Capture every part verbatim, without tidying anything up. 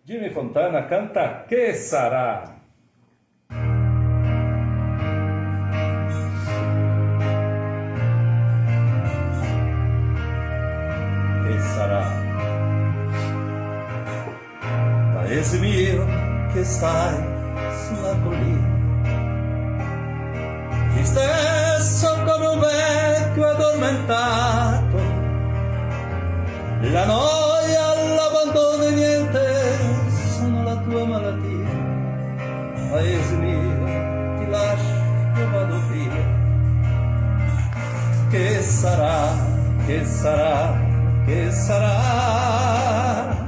Jimmy Fontana canta Che sarà? Che sarà? Paese mio che stai su la colina, disteso come un vecio addormentato, la noia, l'abbandono e niente sono la tua malattia. Paese mio, ti lascio, io vado via. Che sarà, che sarà, che sarà?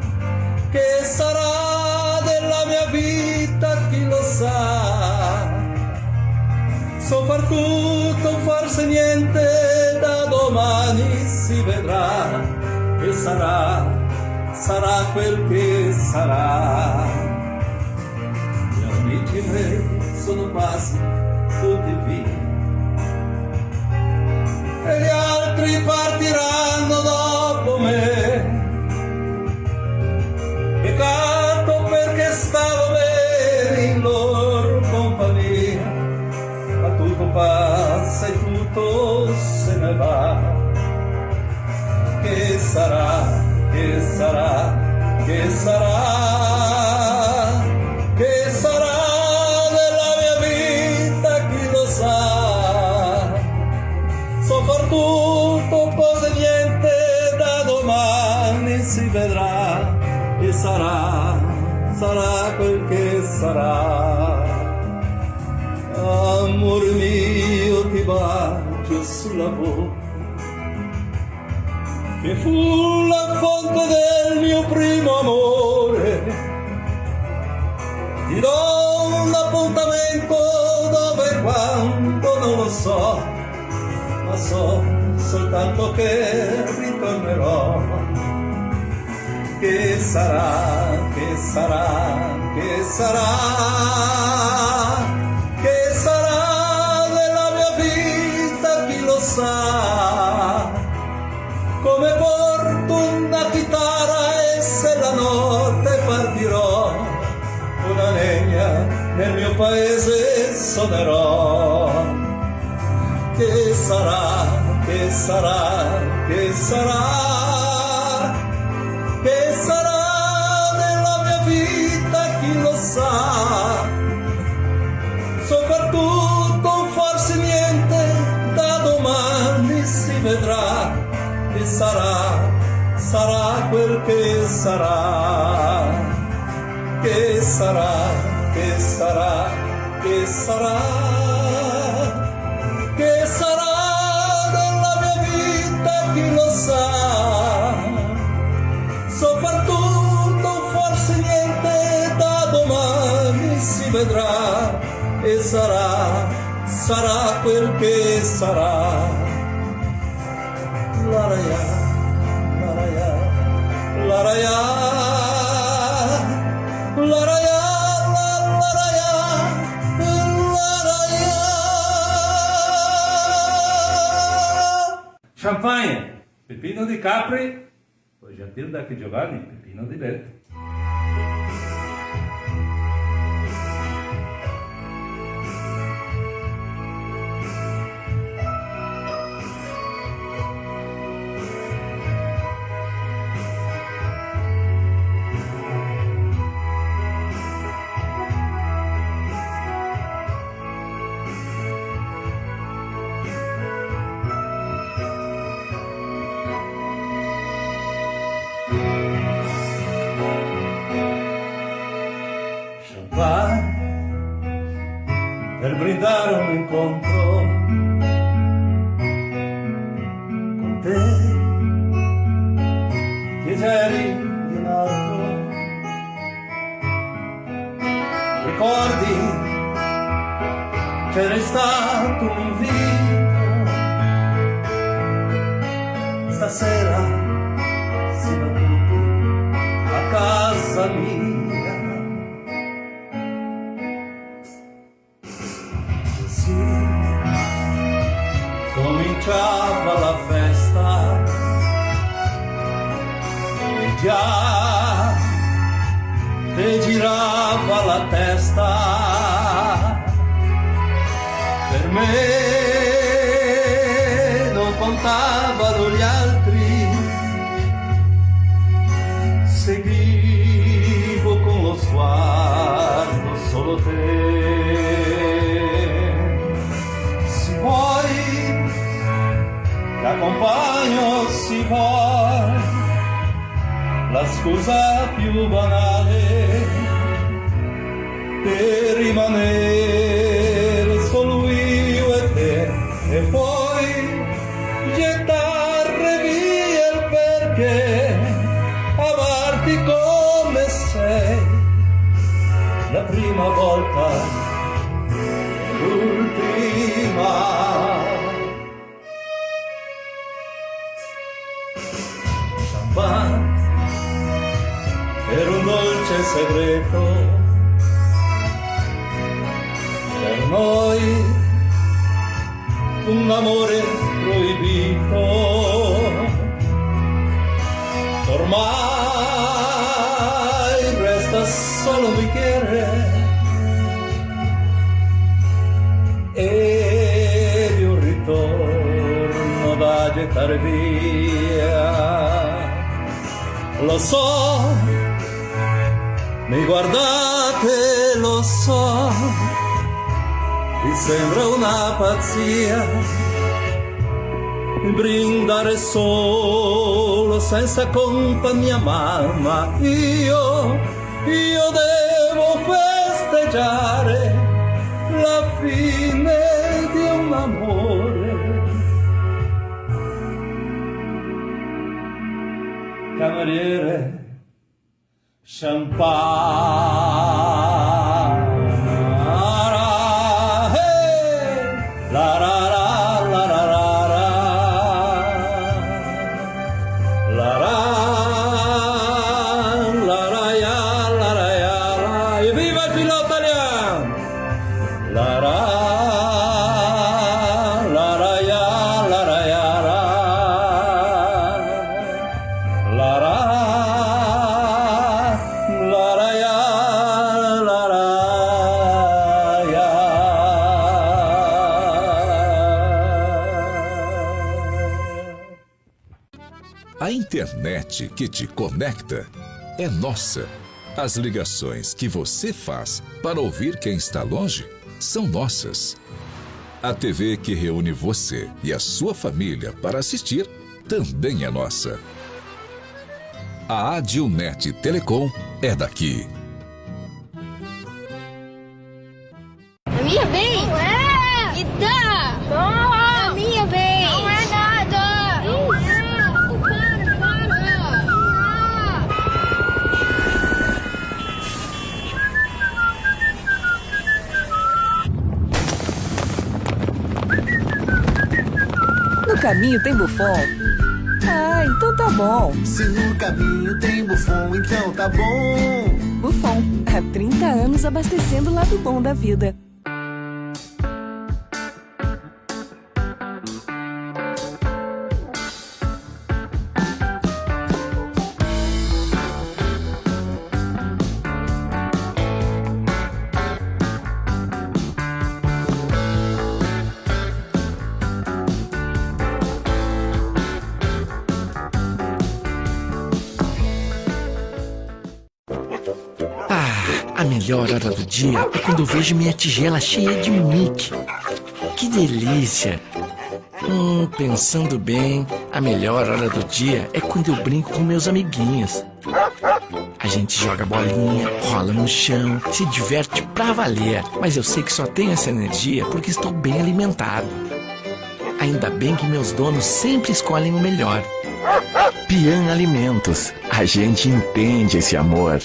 Che sarà della mia vita, chi lo sa? So far tutto, forse niente, da domani si vedrà. E sarà, sarà quel che sarà. Gli amici miei sono quasi tutti via e gli altri partiranno dopo me. Peccato, perché stavo bene in loro compagnia, ma tutto passa e tutto se ne va. Che sarà, che sarà, che sarà? Che sarà della mia vita, chi lo sa? So far tutto, forse niente, da domani si vedrà. E sarà, sarà quel che sarà. Amor mio, ti bacio sulla bocca, che fu la fonte del mio primo amore. Ti do un appuntamento dove e quando non lo so, ma so soltanto che ritornerò. Che sarà, che sarà, che sarà? Che sarà della mia vita, chi lo sa? Come porto una chitarra e se la notte partirò, una legna nel mio paese sonerò. Che sarà, che sarà, che sarà? Che sarà della mia vita, chi lo sa? So far tutto, forse niente, da domani si vedrà. E sarà, sarà quel che sarà. Che sarà, che sarà, che sarà? Che sarà della mia vita, chi lo sa? So far tutto, forse niente, da domani si vedrà. E sarà, sarà quel che sarà. La la ya, la la ya, la la ya, la la ya, la, la la ya, la la ya. Champagne, Pepino di Capri, o Jatilda che Giovanni, Pepino di Leto. Champagne per brindare un incontro con te, che ieri di un altro. Ricordi, c'è restato un invito. Stasera si va tutti a casa mia. Così cominciava la festa. E già Te girava la testa, per me no contavano gli altri, seguivo con lo sguardo solo te. Se vuoi, t'accompagno, se vuoi, la scusa più banale per rimanere solo io e te, e poi gettare via il perché, amarti come sei, la prima volta, l'ultima. Champagne era un dolce segreto, per noi un amore proibito. Ormai resta solo un bicchiere e di un ritorno da gettare via. Lo so, mi guardate, lo so, vi sembra una pazzia brindare solo senza compagnia, ma io, io devo festeggiare la fine di un amore. Cameriere, champagne. Hey! La, la, la. La, la, la, la, ya, la, la, ya, la. Evviva el filò talian! La, la, la, la, ya, la, la, ya, la. La, la, la, la, ya, la, la, ya. A internet que te conecta é nossa. As ligações que você faz para ouvir quem está longe são nossas. A T V que reúne você e a sua família para assistir também é nossa. A Adilnet Telecom é daqui. A minha vez? Não é! Me dá! Não! A minha vez! Não é nada! Não é! Para, para! No caminho tem Buffon? Ah, então tá bom. Se no caminho tem Buffon, então tá bom. Buffon, há trinta anos abastecendo o lado bom da vida. Ah, a melhor hora do dia é quando eu vejo minha tigela cheia de Mickey. Que delícia! Hum, pensando bem, a melhor hora do dia é quando eu brinco com meus amiguinhos. A gente joga bolinha, rola no chão, se diverte pra valer. Mas eu sei que só tenho essa energia porque estou bem alimentado. Ainda bem que meus donos sempre escolhem o melhor. Pian Alimentos, a gente entende esse amor.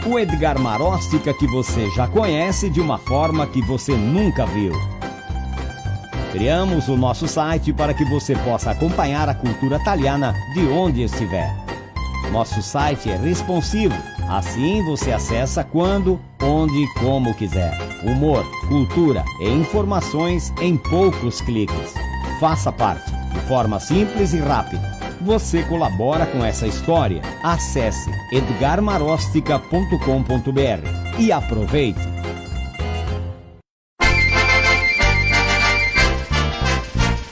O Edgar Marostica que você já conhece de uma forma que você nunca viu. Criamos o nosso site para que você possa acompanhar a cultura taliana de onde estiver. Nosso site é responsivo, assim você acessa quando, onde e como quiser. Humor, cultura e informações em poucos cliques. Faça parte, de forma simples e rápida. Você colabora com essa história. Acesse edgarmarostica ponto com ponto br e aproveite!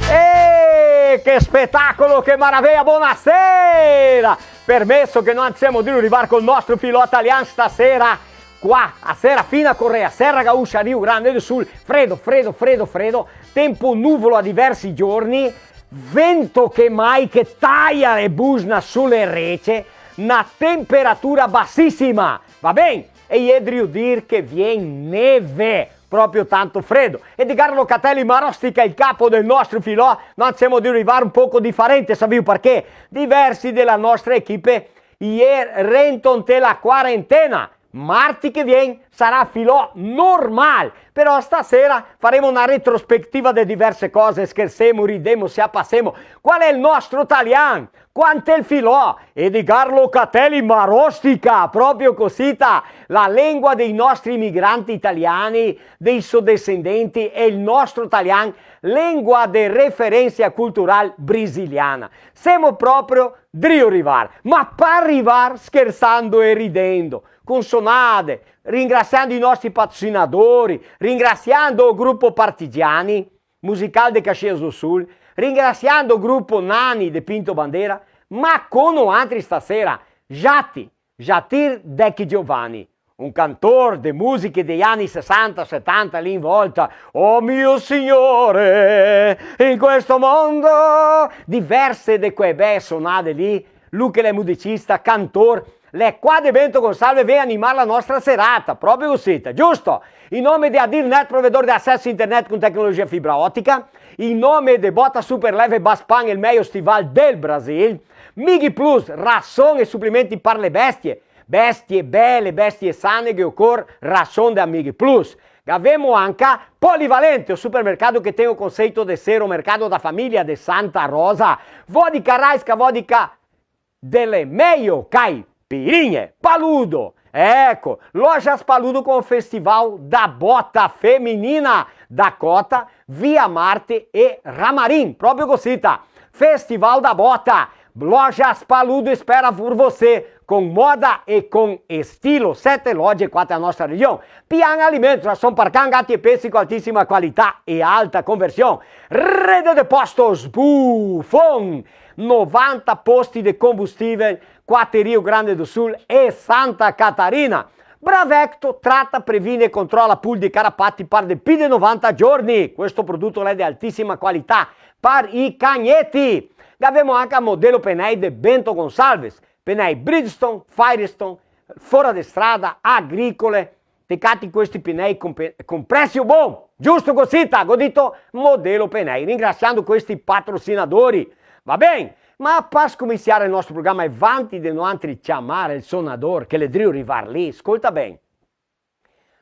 Eh, che spetacolo, che maraveia, bonasera! Permeso che no semo drio rivar col nostro filò talian stasera, qua, a Serafina Corrêa, Serra Gaúcha, Rio Grande do Sul, fredo, fredo, fredo, fredo, tempo nuvolo a diversi giorni, vento che mai che taia e busna su le rece, na temperatura basisima, va ben? E i è drio dir che vien neve, proprio tanto fredo. Edgar Locatelli Marostica, el capo del nostro filò, no semo drio rivar un poco difarente, savìo parché? Diversi de la nostra equipe i è rento inte la quarentena. Marti che vien sarà filò normal, però stasera faremo na retrospetiva de diverse cose, schersemo, ridemo, se la pasemo. Qual è el nostro talian? Quant'el filò! Edgar Locatelli Marostica, proprio cosita, la lengua dei nostri imigranti italiani, dei so desendenti, e el nostro talian, lengua de referensa cultural brasiliana. Semo proprio drio rivar, ma par rivar schersando e ridendo, con sonade, ringrasiando i nostri patrosinadori, ringrasiando o grupo Partigiani, musical de Caxias do Sul, ringrasiando o grupo Nani de Pinto Bandeira, ma co noantri stasera, Jati, Jatir Dec Giovanni, un cantor de musiche dei ani sesanta, setanta, lì in volta, "Oh mio Signore, in questo mondo", diverse de quee bee sonade lì, lu che l'è musicista, cantor, l'è qua de Bento Gonçalves, vien animar la nostra serata, proprio cosita, giusto? In nome de Adirnet, provedor de aceso internet con tecnologia fibra otica, in nome de Bota Super Leve Baspan, el mejo stival del Brasil, Mig Plus, rason e suplementi par le bestie, bestie bele, bestie sane, che ocor rason de Amighi Plus. Gavemo anca Polivalente, o supermercado que tem o conceito de ser o mercado da família de Santa Rosa. Vodka Raiska, vodka dele mejo caipirinhe. Paludo, eco, Lojas Paludo com o Festival da Bota Feminina, Dakota, Via Marte e Ramarim, proprio cosita. Festival da Bota. Lojas Paludo espera por você, com moda e com estilo. Sete lojas, quatro na nostra region. Pian Alimentos, rason par can, gati e pesi con altisima qualità e alta conversion. Rede de Postos Buffon, novanta posti de combustível, qua te Rio Grande do Sul e Santa Catarina. Bravecto trata, previne e controla pulzi e carapati par de pi de novanta giorni. Questo produto l'è de altisima qualità par i cagneti. Gavemo anca Modelo Penei de Bento Gonçalves, penei Bridgestone, Firestone, fora de strada, agricole. Te cati questi penei con pe-, con presio bon, giusto cosita, go dito Modelo Penei, ringrasiando questi patrosinadori, va ben? Ma par scominsiar el nostro programa, e vanti de noantri ciamar el sonador, che l'è drio rivar lì, scolta ben.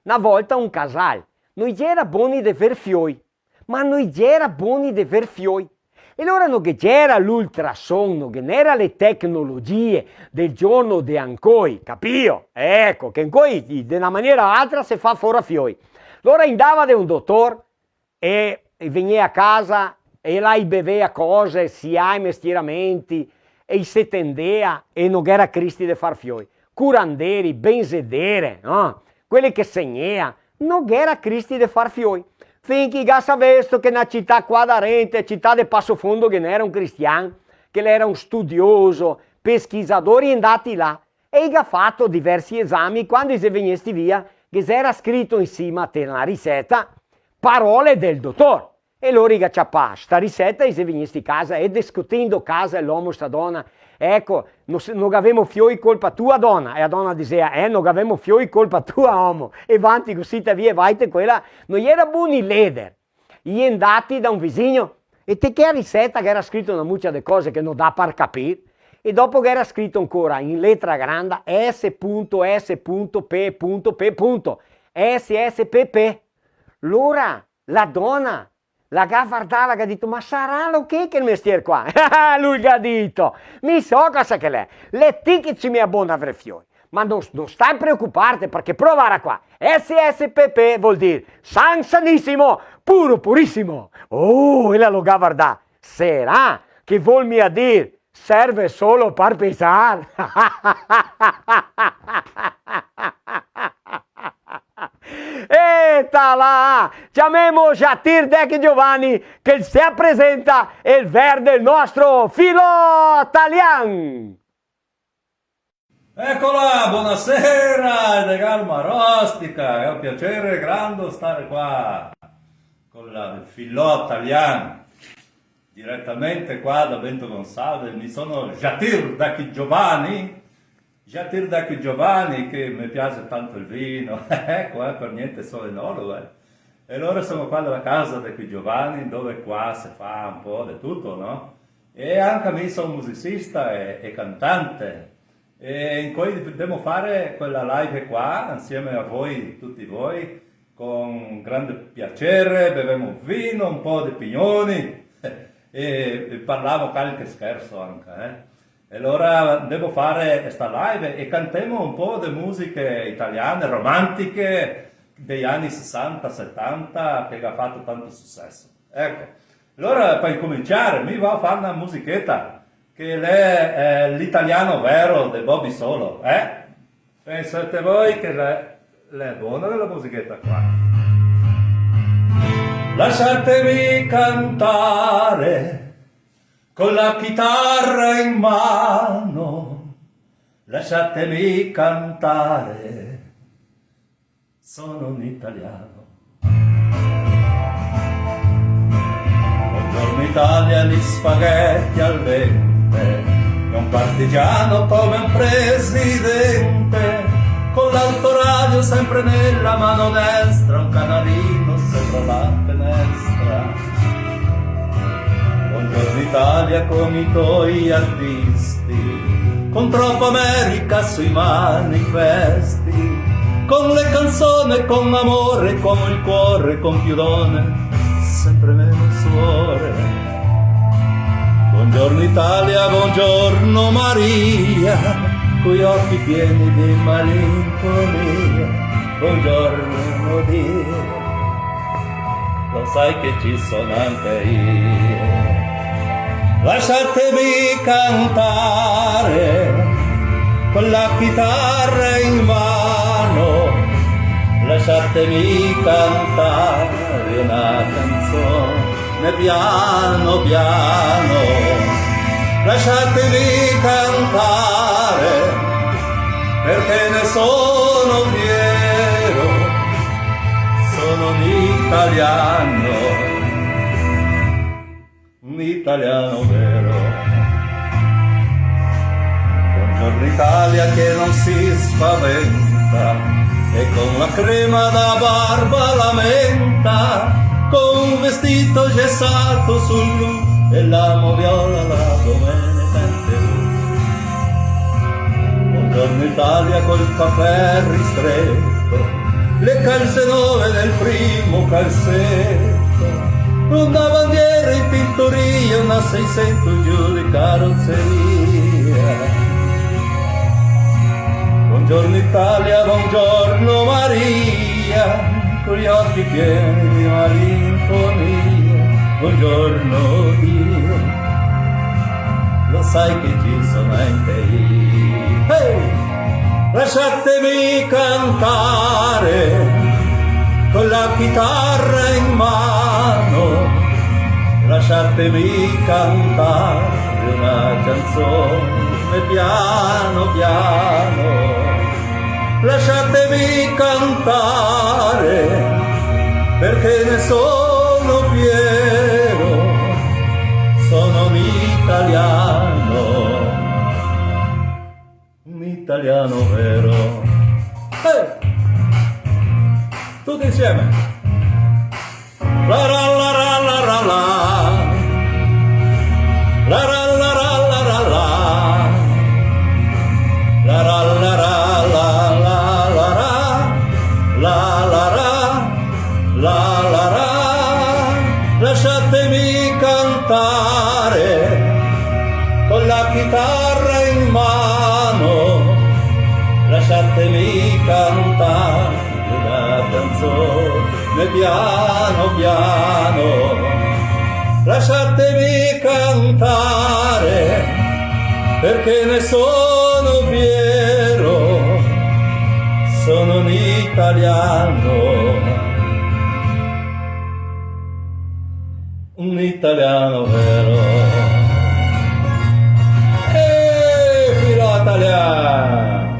Na volta un casal no i gera boni de ver fioi, ma no i gera boni de ver fioi. E lora no ghe gera l'ultrason, no ghe n'era le tecnologie del giorno de ancoi, capìo? Eco, che ancoi de na maniera o altra se fa fora fioi. Lora i ndava de un dotor e, e vegnea a casa e là i bevea cose, siai, mestieramenti, e i se tendea e no ghera cristi de far fioi. Curanderi, benzedere, no? Quele che segnea, no ghera cristi de far fioi. Fin che i ga savesto che na cità qua darente, cità de Passo Fundo, ghe n'era un cristian, che l'era un studioso, peschisador, i è ndati là e i ga fato diversi esami. Quando i xe vegnesti via, ghe xera scrito in sima te na riseta parole del dotor. E lori i ga ciapà sta riseta, i xe vegnesti casa e, discutindo casa, l'omo, sta dona: "Eco, no se, no gavemo fioi colpa tua, dona." E a dona disea: "Eh, no gavemo fioi colpa tua, omo." E vanti cusì te via, e vaite, quela no i era boni leder. I è ndati da un visigno e te chea riseta ghe era scrito na mucia de cose che no dà par capir. E dopo ghe gera scrito ancora in letra granda S punto S punto P punto P punto S S P P. Lora la dona la ga vardà, la ga dito: "Ma saralo che quel mestier qua?" Lu el ga dito: "Mi so cosa che l'è, l'è ti che ti me abona a vre fioi. Ma no, no sta preocuparte, parché prova, vara qua. S S P P vol dir san sanisimo, puro purisimo." Oh, e la lo ga vardà: "Sarà che vol mia dir serve solo par pesar?" Eta là! Ciamemo Jatir Dec Giovanni, che se presenta el ver del nostro filò talian. Ecola, bonasera, Edgar Marostica, è un piacere grande stare qua con la, il filò talian, direttamente qua da Bento Gonçalves. Mi sono Jatir Dec Giovanni, Jatir Dec Giovanni, che mi piace tanto il vino, ecco, eh, per niente sono enologo, eh. E allora sono qua della casa Dec Giovanni, dove qua si fa un po' di tutto, no? E anche mi sono musicista e, e cantante. E in cui dobbiamo fare quella live qua, insieme a voi, tutti voi, con grande piacere, bevemo vino, un po' di pignoni, e, e parlavo qualche scherzo anche, eh. E allora devo fare sta live e cantemo un po' di musiche italiane, romantiche, degli anni sessanta, settanta, che ha fatto tanto successo. Ecco, allora per cominciare mi vao a fare una musichetta che l'è, eh, l'italiano vero de Bobby Solo, eh? Pensate voi che l'è, l'è bona la musichetta qua. Lasciatemi cantare con la chitarra in mano, lasciatemi cantare, sono un italiano. Buongiorno Italia, gli spaghetti al dente, e un partigiano come un presidente, con l'autoradio sempre nella mano destra, un canarino sopra la finestra. Buongiorno Italia con i tuoi artisti, con troppa America sui manifesti, con le canzoni, con amore, con il cuore, con più donne, sempre meno suore. Buongiorno Italia, buongiorno Maria, coi occhi pieni di malinconia, buongiorno Dio. Lo sai che ci sono anche io. Lasciatemi cantare con la chitarra in mano, lasciatemi cantare una canzone piano piano, lasciatemi cantare, perché ne sono fiero. Sono un italiano, un italiano vero. Buongiorno Italia che non si spaventa e con la crema da barba lamenta, con un vestito gessato sul blu e la moviola la domenica in tv. Buongiorno Italia col caffè ristretto, le calze nuove nel primo calzetto, una bandiera in tintoria, una seicento giù di carrozzeria. Buongiorno Italia, buongiorno Maria, con gli occhi pieni di malinconia. Buongiorno Dio, lo sai che ci sono anche io. Hey! Lasciatemi cantare con la chitarra in mano, lasciatemi cantare una canzone piano piano. Lasciatemi cantare, perché ne sono fiero, sono un italiano, un italiano vero. Eh! Tutti insieme. La la la la la la la. La la la la la la la. Lasciatemi cantare con la chitarra in mano, lasciatemi cantare una canzone piano piano, lasciatemi cantare perché ne sono fiero, sono un italiano. Un italiano vero. Eh, filò italiano!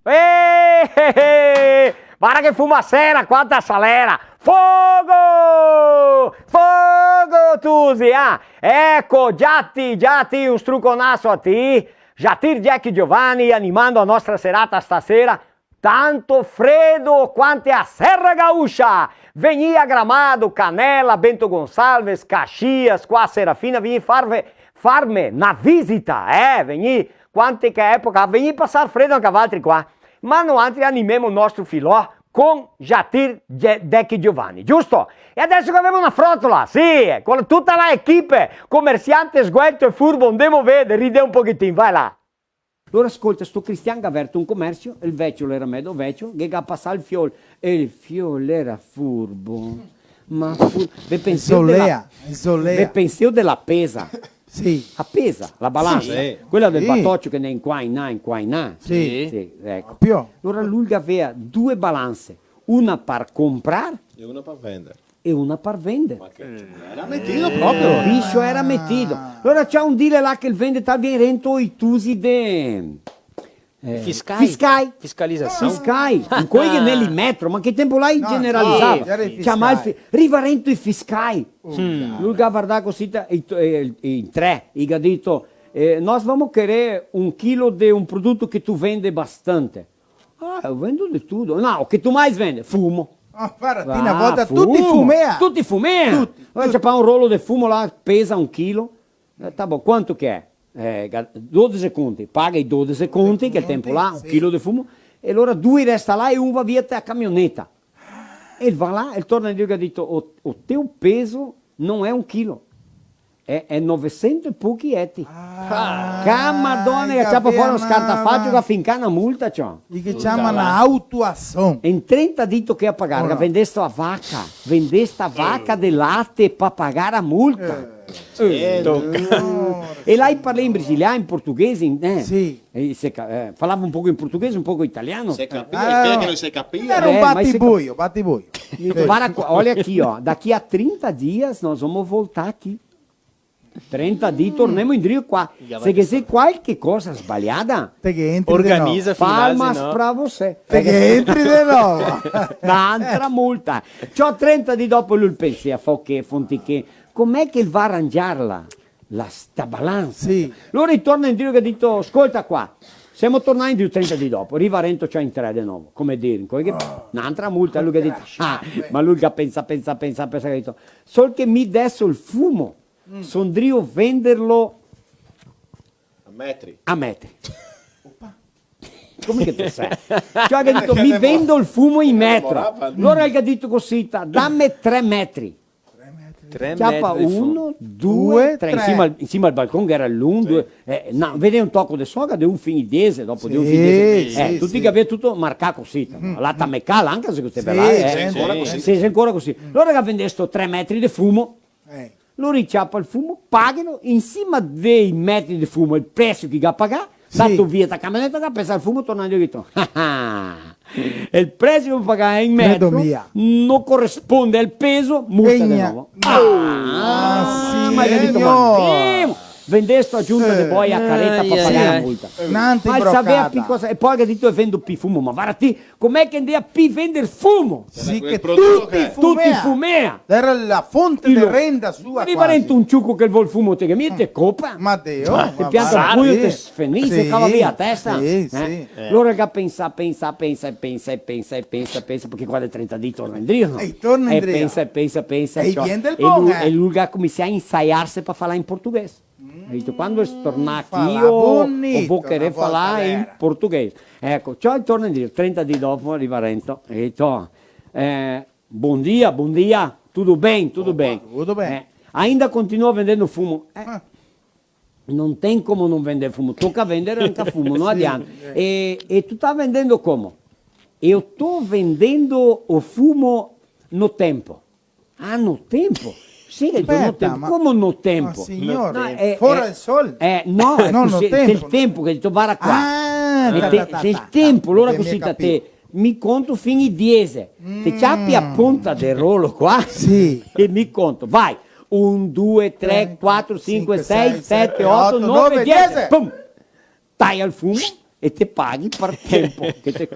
Eh, eh, eh! Varda che fumasera, quanta salera! Fogo! Fogo, tusi, ah! Eco, Giatti, Giatti, un struconaso a ti. Jatir Jack Giovanni animando a nostra serata stasera. Tanto fredo quante a Serra Gaúcha! Vegnì a Gramado, Canela, Bento Gonçalves, Caxias, qua Serafina, vegnì farve, farme na visita, eh, vegnì, quante che epoca, vegnì pasar fredo anca valtri qua. Ma noantri animemo el nostro filò con Jatir Ge-, Dechi Giovanni, giusto? E adeso che gavemo na frotola, sì, con tuta la equipe, comerciante sguelto e furbo, ndemo veder, ride un pochetin, vai là. Alora scolta, sto cristian ga verto un comercio, el vecio l'era medo vecio, che ga pasà el fiol, e el fiol l'era furbo, ma fur-, ve penseo de la, Zolea, zolea. Ve penseo de la pesa? Sì. La pesa, la balansa, Sì. quela del Sì. batocio che ne in qua, in là, in qua, in là. Sì. Sì, eco. Proprio. Alora lu gavea due balanse, una par comprar E una par vender. e una par vender. Ma che, cioè, era metido proprio. El bicho era metido. Alora c'è un dile là che el vende, tal, vien rento i tusi de, eh, Fiscai. Fiscai. Fiscalização. Fiscai. Incoi che nel metro, ma che tempo là i No, generalizava. sì, era i Ciamava el fiscai. Fi-, riva rento i fiscai. Mm. Lu el ga vardà cosita, e, e, e in tre, i ga dito, eh, "Nós vamos querer um quilo de um produto que tu vende bastante." "Ah, eu vendo de tudo." "No, o que tu mais vende?" "Fumo." Ah, varda, ti na volta tuti fumea. Tuti fumea. Tuti, Alora tuti. Ciapà un rolo de fumo là, pesa un chilo. Eh, tá bom, quanto che xe? Eh, ga-, dodese conti, paga i dodese conte conti, che el tempo là, un chilo de fumo, e alora due resta là e un va via te a camioneta. E el va là, e el torna indrio, el ga dito, "O, o teu peso não é um quilo. É, é novecento e pouco eti." Ah, ca Madona, che ciapa fora un scartafacio, che ga fincà na multa, ciò. I che ciama na autuason. E in trenta dito che a pagar, che vendesto a vaca, vendesto a vaca de late pa pagar a multa. Eh, toca. E là i parla in brasilian, in portoghese, in, eh. Sì. E se ca-, eh, falava un poco in portoghese, un poco italiano. Se capia, ah, che no se capia. Era un batibuio, batibuio. Sì. Varda qua, olha aqui, ó, daqui a trinta dias nós vamos voltar aqui. Trenta dì tornemo indrio qua. Se ghe xe qualche cosa sbaliada, te ghe entri de novo. Organiza, palmas pra você. Te ghe entri de novo. N'antra multa. Ciò, trenta dì dopo lu el pensa, "Fo che, fonti che, com'è che el va arangiarla? La, sta balansa." Sì. Alora el torna indrio che ga dito, "Scolta qua, semo tornai indrio trenta dì dopo." Riva rento, ciò, in tre de novo, come dir, in qualche, n'antra multa, lu che ga dito, "Ah", ma lu che pensa, pensa, pensa, pensa, che ga dito, "Sol che mi deso el fumo, son drio venderlo a metri." A metri. Come che te sa? Ciò, che ga dito, "Mi vendo el fumo in metro." Alora el ga dito cosita, "Dame tre metri." Tre metri. Ciapa uno, due, tre. In sima al, in sima al balcon che gera l'un, due, eh, no, vede un toco de soga, de un fin i diese, dopo de un fin i diese. Sì, eh, sì, tuti che gavea tuto marcà cosita, no? La tamecala, anca se te ve là, eh. Sì, sì, ancora così. Sì, sì, ancora così. Alora che ga vendesto tre metri de fumo, eh. Lu el ciapa el fumo, paghelo, in sima dei metri de fumo, el preso che i ga pagà, sì, dato via ta camioneta, ga pesà el fumo, tornando indrio, ga dito, "Ah, ah, el preso che pagà in metro no corresponde al peso, multa de novo." Ah, sì, ma che ga dito, "Ma vendesto a giunta de boi a careta pa pagar la multa." Ai, ai, ai. Ma el savea pi cosa, e po' el ga dito, "E vendo pi fumo", ma varda ti, Come che ndea pi vender fumo? Sì, che tuti fumea. Tuti fumea. Era la fonte de renda sua, quasi. Riva rento un ciuco che vol fumo, te ghe meti copa? Ma Dio, te pianta el culo, te sfenise, te cava via la testa. Sì, sì. Alora el ga pensà, pensà, pensà, e pensa, e pensa, e pensa, e pensa, parché qua de trenta dì torna indrio, no? E torna indrio. E pensa, e pensa, e pensa, e lu, e lu ga cominsià a insaiarse par falar in portoghese. Ga dito, "Quando tornar aqui, eu vou querer falar em português." Eco, ciò, torna indrio, trenta dì dopo, riva rento, ga dito, eh, "Bon dia, bon dia." Tudo bem, tudo bem. Opa, tudo bem. É, ainda continua vendendo fumo. É, não tem como não vender fumo. Toca vender anca fumo, não adianta. Sim, é. E, e tu tá vendendo como? Eu tô vendendo o fumo no tempo. Ah, no tempo? Sì, no tempo. Speta, ma... Come no tempo? Ma signor, no, fora del sol? Eh, no, no, no, tempo, che te varda qua. Ah, ta, ta, ta, ta. El tempo, alora cusì te, mi conto fin i diese. Te ciapi a ponta del rolo qua? Sì. E mi conto, vai. Un, due, tre, quatro, sinque, sei, sete, oto, nove, diese. Pum! Taia el fumo e te paghi par tempo che te...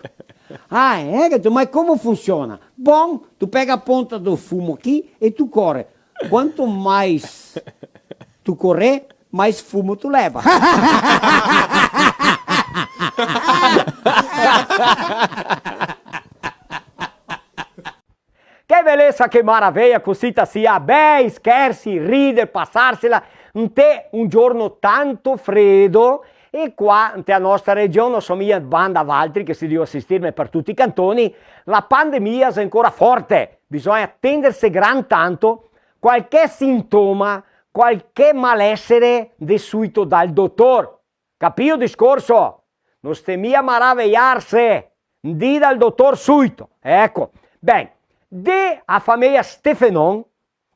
Ah, eh? Che te, ma come funsiona? Bon, tu pega a ponta do fumo aqui e tu core. Quanto mais tu correr, mais fumo tu leva. Che belesa, che maraveja, cusita sia, bei schersi, rider, pasarsela, inte un giorno tanto fredo, e qua, inte a nostra region, no so mia banda valtri, che si drio asistirme par tuti i cantoni, la pandemia xe ancora forte, bisogna tenderse gran tanto, qualche sintoma, qualche malesere, de suito dal dotor. Capìo el discorso? No sté mia maraveiarse, ndì dal dotor suito. Eco. Ben, de a fameja Stefenon,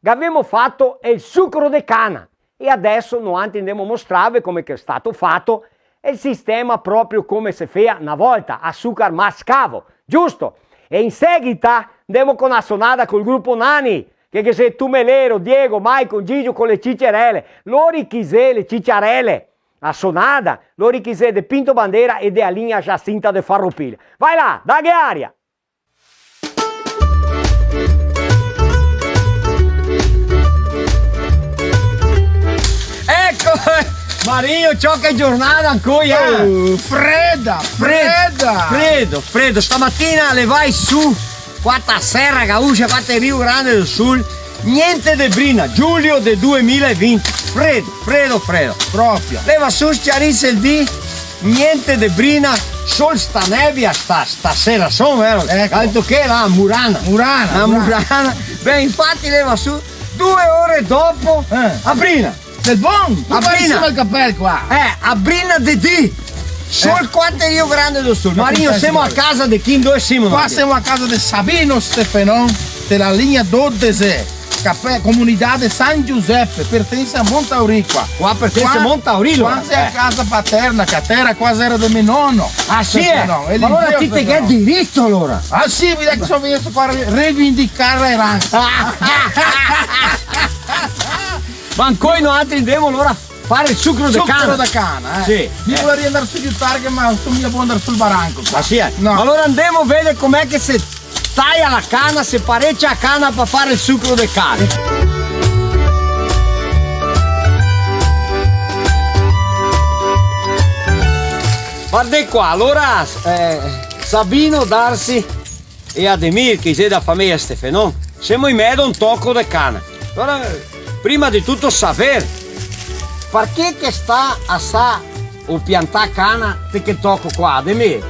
gavemo fato el sucro de cana. E adeso noantri ndemo mostrarve come che xe stato fato el sistema proprio come se fea na volta, a sucar mascavo, giusto? E in seguita ndemo co na sonada col grupo Nani, che, che xe Tumelero, Diego, Maicon, Gigio co le cicerele, lori chi xe le ciciarele. A sonada, lori chi xe de Pinto Bandera e de a linea Jacinta de Farroupilha. Vai là, daghe aria! Eco! Mario, ciò, che giornada ancoi, eh? Oh, freda, freda! Fredo, fredo. Stamatina levai su qua ta Serra Gaúcha, qua te Rio Grande do Sul, gnente de brina, giulio de duemila e vinti, fredo, fredo, fredo. Proprio. Leva su, s-ciarise el dì, gnente de brina, sol sta nebia, sta, stasera son, vero? Eco. Altro che la murana. Murana, la murana. Murana. Ben, infati leva su, due ore dopo, eh, a brina. Del bon? Ma a brina. Qua in sima al capel qua. Eh, a brina de dì. Sol qua te Rio Grande do Sul. Mario, semo a casa de chi, ndove semo? Qua semo a casa de Sabino Stefenon, de la linea dodese, capè, comunidade San Giuseppe, pertense a Montauricua. Qua pertense a Montauricua. Qua xe a casa paterna, che a tera qua xera de me nono. Ah, sì, eh? Stefenon, ma alora ti te ghè dirito, alora? Ah, sì, vedi che so vegnesto qua a re-, reivindicar la eransa. Ma ancoi noantri ndemo alora fare el sucro de cana. Sucro de cana, eh. Sì, eh. Mi voleria ndar su giutarghe, ma no so mia bon ndar sul baranco qua. Ah, sì, eh? No. Alora ndemo veder come che se taia la cana, se parecia la cana par fare el sucro de cana. Vardè qua, alora, eh, Sabino, Darsi, e Ademir, che i xe da fameja Stefenon, semo in medo a un toco de cana. Alora, prima de tuto saver, parché che sta asà o piantà cana te che toco qua, Ademir?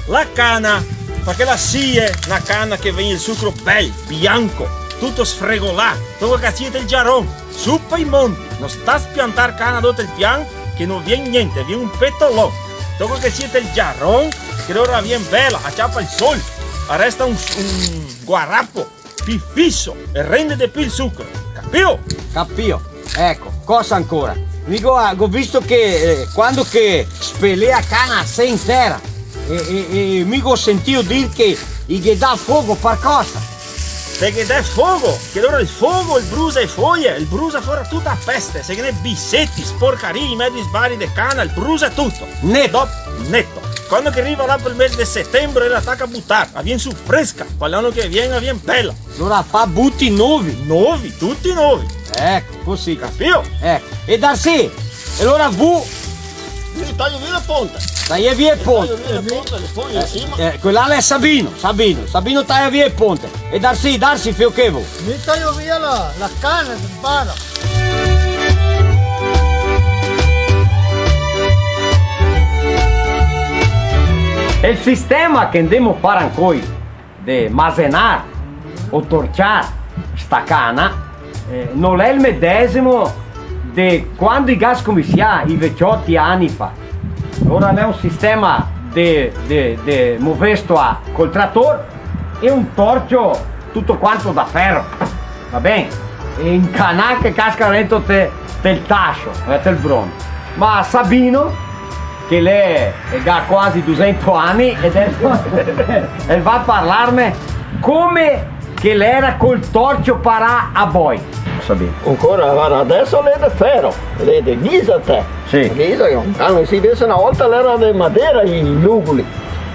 La cana, parché la sie na cana che vien el sucro bel, bianco, tuto sfregolà, toco che la sie te el giaron. Su pa i monti, no sta spiantar cana dote el pian, che no vien gnente, vien un petolon. Toco che sie te el giaron, che alora vien bela, a ciapa el sol, a resta un, un guarapo, pi fiso, e rende de pi el sucro. Capìo? Capìo. Eco, cosa ancora? Mi go, go visto che, eh, quando che spelea cana se in tera, e, e, e mi go sentìo dir che i ghe dà fogo, par cosa? Se ghe dà fogo, che alora el fogo, el brusa e foie, el brusa fora tuta a peste, se ghe n'è biseti, sporcarii, in medo i sbari de cana, el brusa tuto. Neto. Dop-, neto. Quando che riva là pel mese de setembre, la taca a butar, la vien su fresca, pa l'ano che vien, la vien bela. Alora fa buti novi. Novi, tuti novi. Eco, cusì. Capìo? Eco. E Darsi, e alora vu... Mi taio via le ponte. Taie via le ponte. Taio via le ponte, le foglie in sima. Eh, eh, quel là l'è Sabino, Sabino. Sabino taia via le ponte. E Darsi, Darsi, feo che vu? Mi taio via la, la cana, se para. El sistema che ndemo far ancoi de masenar o torciar Sta cana, eh, no l'è el medesimo de quando i ga scominsià i vecioti ani fa. Ora l'è un sistema de, de, de movesto a, col trator e un torcio tuto quanto da fero, va ben? E incanà che casca dentro te, te el taso, eh, te el bronzo. Ma Sabino, che l'è, el ga quasi dusento ani, e deso el va a parlarme come che l'era col torcio parà a boi. Sabino. Ancora, varda, deso l'è de fero, l'è de ghisa, te. Sì. Ghisa, che, ah, sì, invese na volta l'era de madera, i luguli.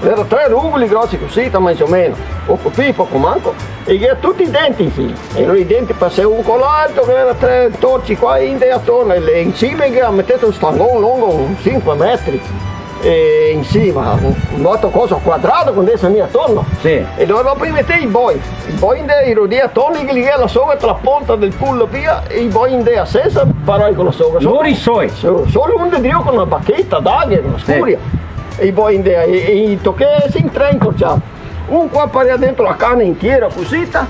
L'era tre luguli grosi cusì, ta, mais o meno. Poco pì, poco manco. E i gavea tuti i denti, sì. E alora i denti pasea un co l'altro, che l'era tre torci qua, e i ndea atorno, e le, in sima i gavea metesto un stangon longo un sinque metri. E in sima, un, un altro coso quadrato, che ndea mia atorno. Sì. E alora dopo i metea i boi. I boi i ndea, i rodea atorno, i ligea la soga tra la ponta del culo via, e i boi i ndea sensa parar co la soga. Lori soi. So-, solo un de drio co na bacheta, daghe, na scuria. E i boi i ndea, e, e i tochea in tre intorciar. Un qua parea dentro la cana intiera, cusì, ta,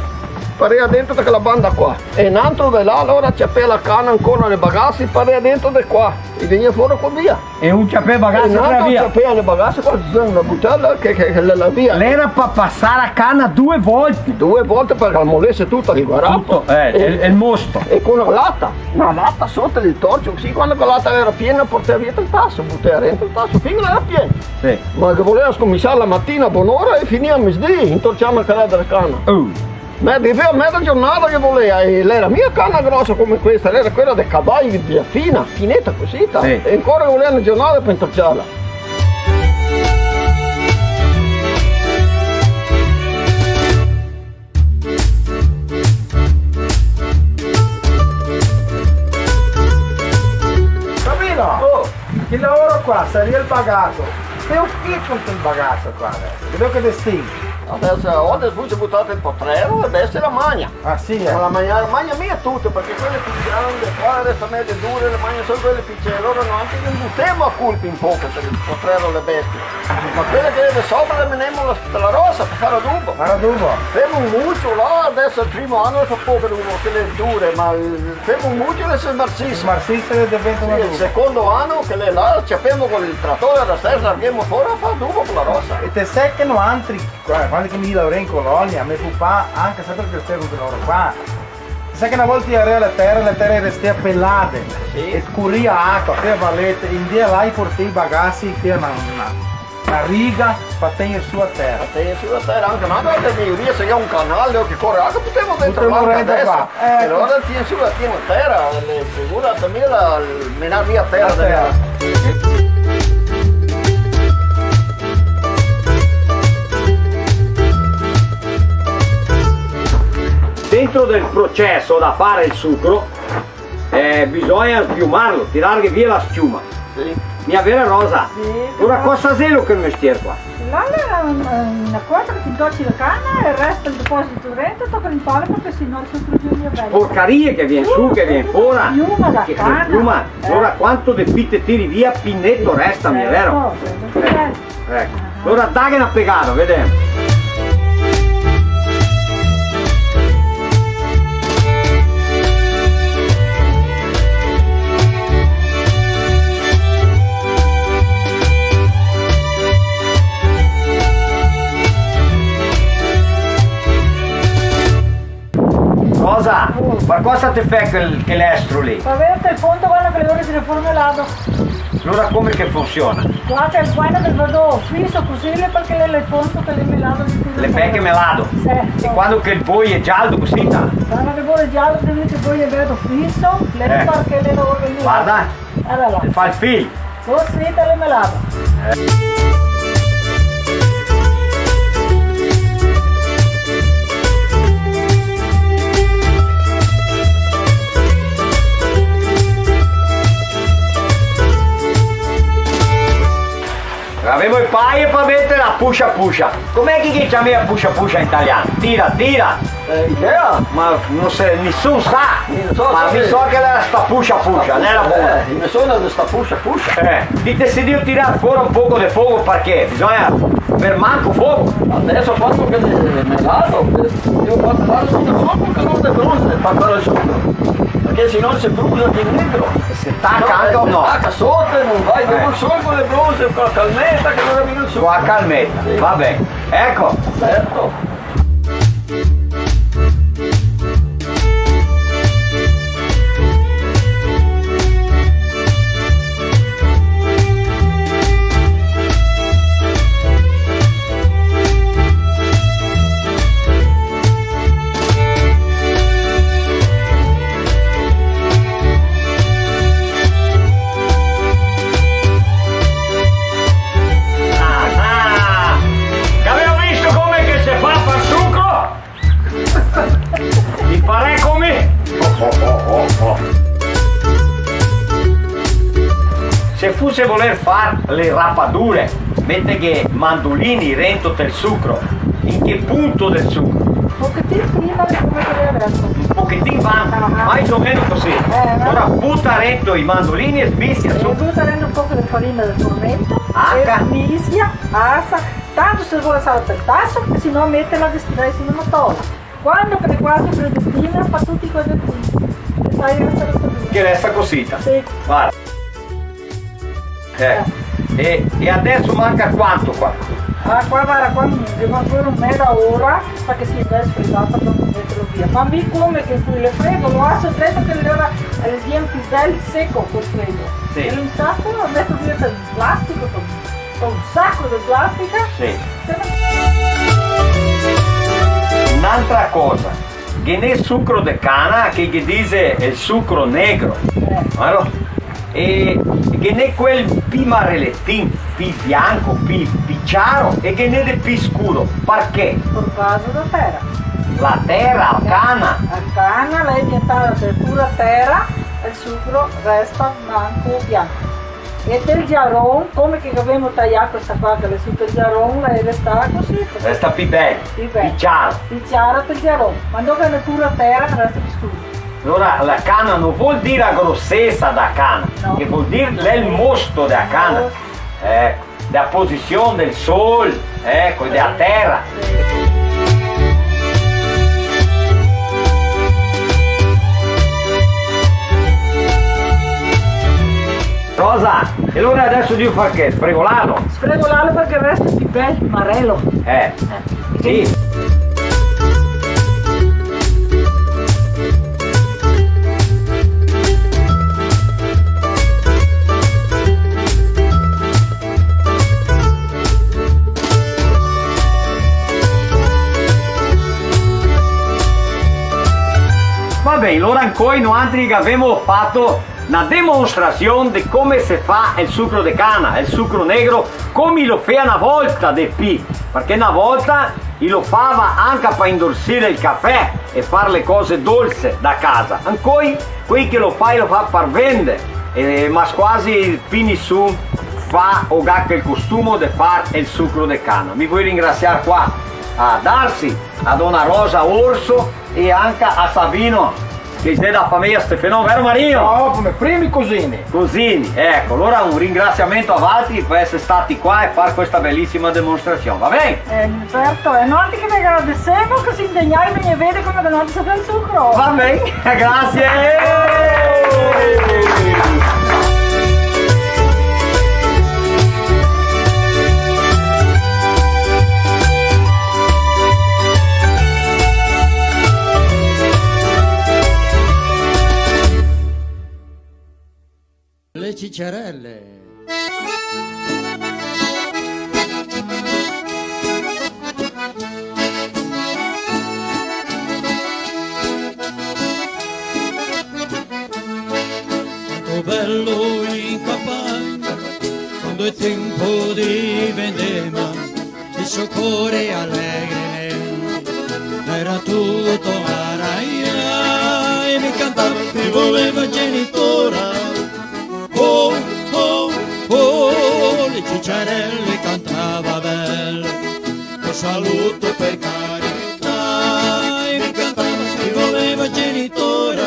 parea dentro da quela banda qua. E n'antro de là, alora ciapea la cana ancora nel bagasi, parea dentro de qua. E vegnea fora co via. E un ciapea el bagasi e l'altro via. Ciapea el bagasi, qua, na butela che, che, che la, la via. L'era pa pasar la cana due volte. Due volte parché la molese tuta, el guarapo. Tuto, eh, e, e el mosto. E co na lata, na lata soto del torcio, cusì, quando che la lata l'era piena, portea via el taso, butea dentro el taso, fin che l'era piena. Sì. Ma che volea scominsiar la matina a bonora e finir a mesdì, intorciar na careta de cana. Uh. Ma gavea meza giornata che volea, e l'era mia cana grosa come questa, l'era quela de cavai, de fina, fineta cusì, ta. Sì. E ancora volea na giornata par intorciarla. Sabino! Oh! Che laoro qua, saria el bagaso. Che o che con el bagaso qua deso? Vedo che destin. Deso, o deso se butà el potrero e deso la magna. Ah, sì, eh. Ma la magna, la magna mia tute, parché quele pì grande qua, deso meze dure, le magna solo quele pì, alora no, anca che butemo a colpi un poco par el potrero, le bestie. Ma quele che ghe xe sora le menemo la, la rosa par far adubo. Far adubo. Femo un mucio là, deso el primo ano fa poco adubo, che le xe dure, ma, eh, femo un mucio e le se smarsise. Smarsise e le deventa un adubo. Sì, el secondo ano che le là, ciapemo col tratore, la stesa, larghemo fora, fa adubo co la rosa. E te sè che noantri, qua, quando che mi laorea in colonia, me pupà, anca sempre che stemo co lori qua, Sa che na volta i area le tere, le tere restea pelade, sì, e corea acua, fea valete, e ndea là i portea i bagasi, fea na, na, na riga, par tegner su a tera. Par tegner su a tera, anca na volta, in teoria, se ghe xe un canale o che core acua, butemo dentro. Butemo dentro qua, eco. E alora tien su, la tien a tera, le figura, par mi la, menar via a tera. A tera. Dentro del proceso da fare el sucro, eh, bisogna sbiumarlo, tirarghe via la schiuma. Sì. Mia vera, Rosa? Sì. Alora cosa xelo quel mestier qua? Là l'è na, na cosa che ti intorci la cana e resta el deposito dentro, toca limpare parché se no el sucro no vien bel. Sporcarie che vien su, che vien fora. Schiuma da cana. Che schiuma. Eh. Alora quanto de pì te tiri via, pì neto resta, mia vera? Certo, certo. Eh. Eco, alora daghe na pegada, vedemo. Rosa, ma cosa te fè quel, quel estro lì? Par veder el fondo, varda che l'è ora de riformelarlo. Alora come che funsiona? Qua che el, varda che el vedo fiso cusì, l'è parché l'è el fondo che l'è melado de tuto. L'è parché l'è melado? Sì. E quando che el boi l'è gialo cusì, ta? Quando che el boi l'è gialo, te vedi che el boi l'è vedo fiso, l'è parché l'è ora de... Varda. Varda là. El fa el fil. Cusì te l'è melado. Gavemo e paie par meter la pusha pusha. Come che i ciama la pusha pusha in italian? Tira, tira. Eh, idea? Ma no se, nisun sa. Mi no so, ma so mi che so che l'era sta puscia puscia, no l'era bona. Eh, mi so che l'era sta puscia puscia. Eh, ti te si drio tirar fora un poco de fogo, parché bisogna aver manco fogo. Adeso quando che me, me lavo, eh, devo far, far un solco che no te brusa, par far el solco. Parché se no se brusa lì dentro. Se taca anca o no? Se taca soto, no va, eh, devo un solco de brusa, co la calmeta, che alora vien el solco. Co la calmeta, sì, va ben. Eco. Certo. Ah, ah! Gavemo visto come che se fa a far sucro? Imparè come? Oh, oh, oh, oh, oh. Se fuse voler far le rapadure, meteghe mandolini rento tel sucro. In che punto del sucro? Un pochetin prima de come che l'è deso. Un pochetin va, ah, mais o meno cusì. Eh, va. Alora buta rento i mandolini e smisia su. E buta rento un poco de farina del formento. Anca? E smisia, asa. Tanto se vol asar a petaso, se no metela de strai su na tola. Quando che l'è quasi fredetina, fa tuti quei deti. E fai resta cusita. Che resta cusita. Sì. Varda. Eh, e, e adeso manca quanto qua? Ah, qua, varda, qua mi, mi devo ancora meza ora, parché se deve sfredar, par no meterlo via. Ma mi come che qui l'è fredo, lo laso dentro che l'è, el vien pì bel seco col fredo. Sì. E un saco, lo meto via par plastico, par, par un saco de plastica. Sì. Un'altra cosa, ghe n'è sucro de cana che ghe dise el sucro negro, eh, vero? E ghe n'è quel pì mareletin, pì bianco, pì, pì ciaro, e ghe n'è de pì scuro. Parché? Par causa da tera. La tera, la cana. La cana, la è diventada de pura tera, el sucro resta manco bianco. E del giaron, come che gavemo taià questa qua, che l'è su del giaron, la è restà cusì, cusì. Resta pì bel, pì bel, pì ciaro. Pì ciaro del giaron. Ma no che ne pura tera, resta pì scuro. Alora, la cana no vol dir la grosesa da cana, no, che vol dir l'è el mosto dea cana. Mosto. Eco, dea posision del sol, eco, dea tera. Rosa, e alora deso drio far che? Sfregolarlo? Sfregolarlo parché resta pì bel marelo. Eh. Eh. Sì. Va ben, alora ancoi noantri che gavemo fato na demostrasion de come se fa el sucro de cana, el sucro negro, come i lo fea na volta de pì, parché na volta i lo fava anca par indorsir el cafè e far le cose dolse da casa. Ancoi, quei che lo fa, i lo fa par vende, eh, ma squasi pì nisun fa o ga quel costumo de far el sucro de cana. Mi voi ringrasiar qua a Darsi, a dona Rosa Orso e anca a Sabino, che xe da fameja Stefano, vero Marino? No, come primi cusini. Cusini, eco, alora un ringrasiamento a valtri par eser stati qua e far questa belisima demostrasion, va ben? Eh, certo, e noantri che ve agradesemo, che se indegnai de vegnir a veder come che noantri se fa el sucro. Va ben, grasie. Le ciciarele. Tanto belo in campagna, quando è tempo di vendema, il suo cuore allegre era tutto araia e mi cantava che voleva genitora. Oh, oh, oh, le ciciarele cantava belle, lo saluto per carità, e mi cantava che voleva genitora.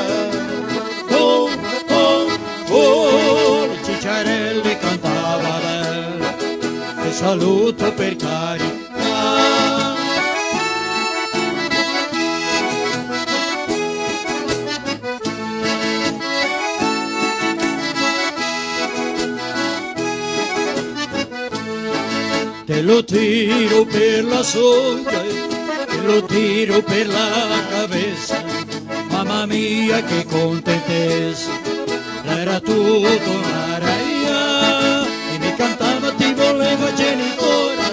Saluto per carità. Te lo tiro per la sola, te lo tiro per la cabeza. Mama mia, che contentesa, l'era tuta una raia, e me cantava: "Ti voleva genitora".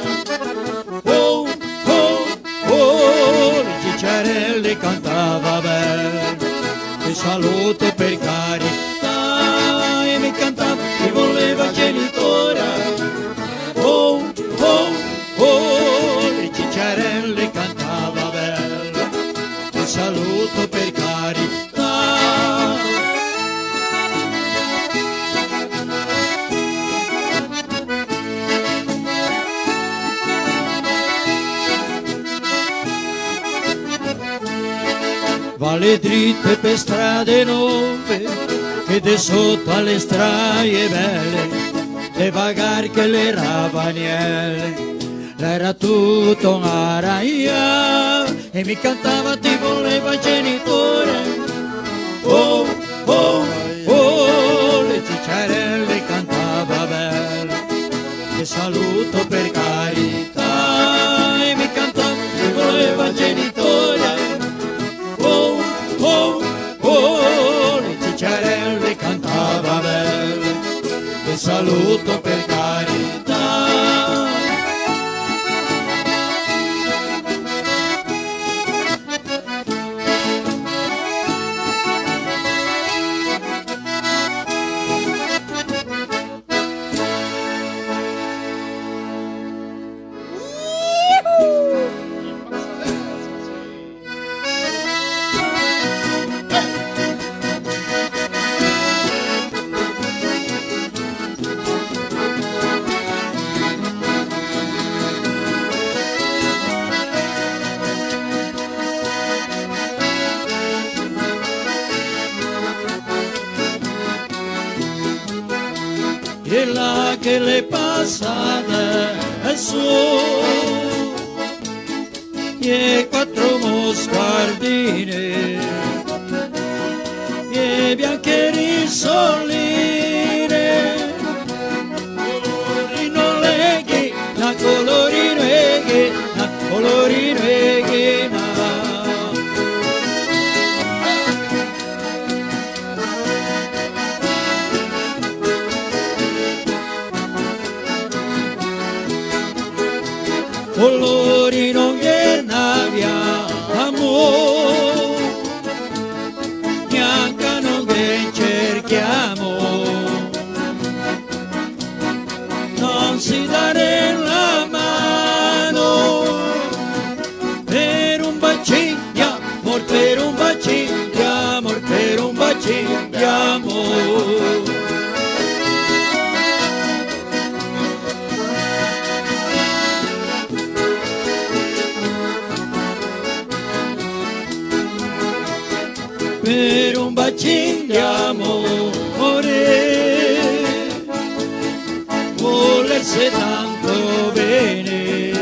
Oh, oh, oh, le ciciarele cantava bel: "Te saluto per carità", e me cantava: "Ti voleva genitora". Oh, oh, oh, le ciciarele cantava bel: "Te saluto per carità". Va le drite pe strade nove, che de soto a le straie bele, de vagar che le ravaniele, l'era tuta una raia, e mi cantava: "Ti voleva genitora". Oh, oh, oh, le ciciarele cantava bel: "Te saluto per carità", e mi cantava: "Ti voleva genitora". Oh, oh, oh, le ciciarele cantava bel: "Te saluto per carità". E là che l'è pasada su e quatro moscardine, e bianche risoline, colorino leghe, na colorino eghe, na colorino eghe, na. Colori no ghe n'abia amor, gnanca no ghe cerchiamo, non si dare la mano per un bacino. Amor, per un bacin de amor, per un bacin de amor. Per un bacin de amore, volerse tanto bene,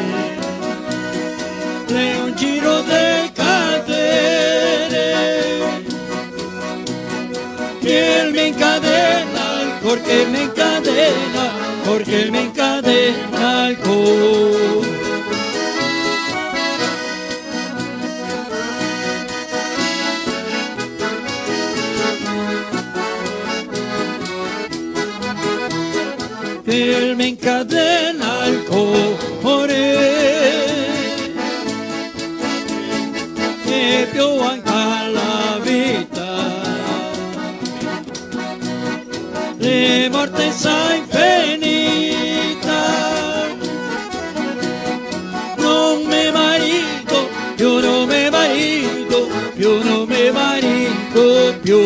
l'è un giro de catene, che el me incadena, el cor che el me incadena, el cor che el me incadena, el cor. El me incadena el core e più anca la vita. La morte sa infinita, non me marito più, non me marito più, non me marito più.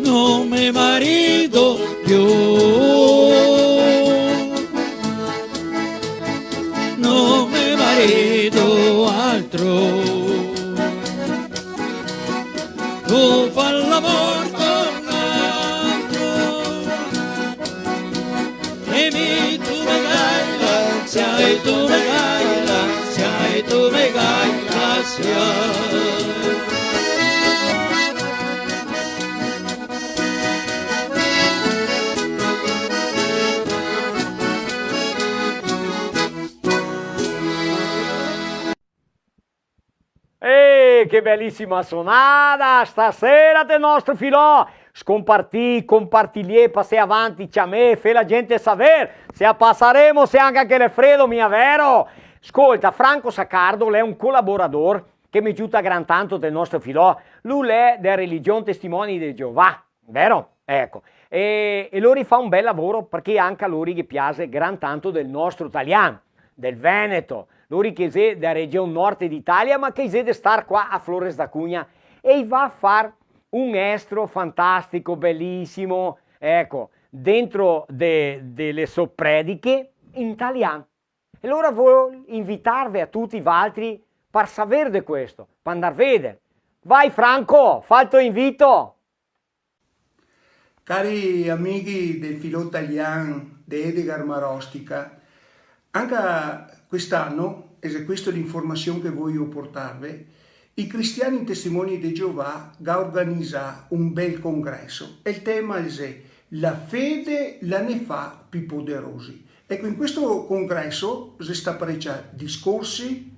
Non me marito più, non me marito, ah. Porto un altro. E mi tu me gai l'ansia, e tu me gai l'ansia, e tu me gai l'ansia. Eh, che belisima sonada! Stasera te nostro filò! Scompartì, compartiliè, pasè avanti, ciamè, fè la gente saver, se a pasaremo, se anca che l'è fredo, mia vero? Scolta, Franco Saccardo l'è un colaborador che me giuta gran tanto del nostro filò, lu l'è de religion Testimoni de Geovà. Vero? Eco. E, e lori fa un bel lavoro, parché anca a lori ghe piase gran tanto del nostro talian, del Veneto. Lori che xe da region nord d'Italia, ma che xe de star qua a Flores da Cunha. E i va a far un estro fantastico, belisimo, eco, dentro de, de le so prediche in talian. E alora vol invitarve a tuti valtri par saver de questo, par ndar veder. Vai Franco, fa el to invito! Cari amighi del filò talian de Edgar Marostica, anca quest'ano, e xe questa l'informasion che voio portarve, i cristiani Testimoni de Geovà ga organizà un bel congreso, e el tema el xe: La fede la ne fa pi poderosi. Eco, in questo congreso xe sta parecià discorsi,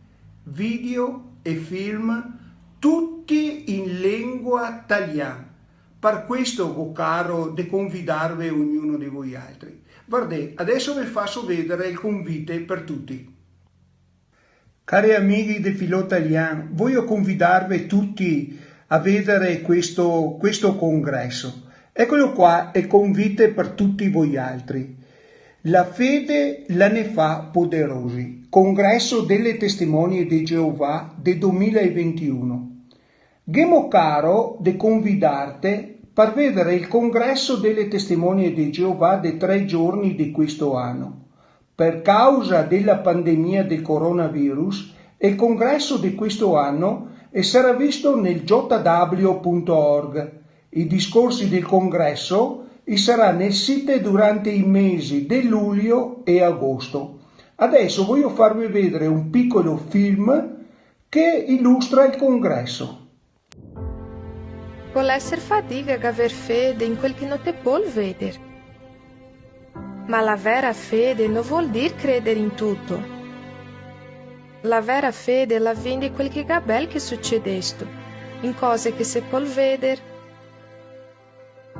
video e film, tuti in lengua talian. Par questo go caro de convidarve ognuno de voialtri. Vardè, adeso ve faso vedere el convite per tuti. Cari amighi de Filò Talian, voio convidarve tuti a vedere questo, questo congreso. Ecolo qua, el convite par tuti voialtri. La fede la ne fa poderosi. Congreso dele Testimonie de Geovà de domila e ventiuno. Ghemo caro de convidarte par vedere el congreso dele Testimonie de Geovà de tre giorni de questo ano. Per causa dela pandemia del coronavirus, el congreso de questo ano el sarà visto nel J W punto org. I discorsi del congreso i sarà nel site durante i mesi de luglio e agosto. Adeso voio farve vedere un picolo film che ilustra el congreso. Pol èser fadiga gaver fede in quel che no te pol veder. Ma la vera fede no vol dir creder in tuto. La vera fede la vien de quel che ga bel che sucedesto, in cose che se pol veder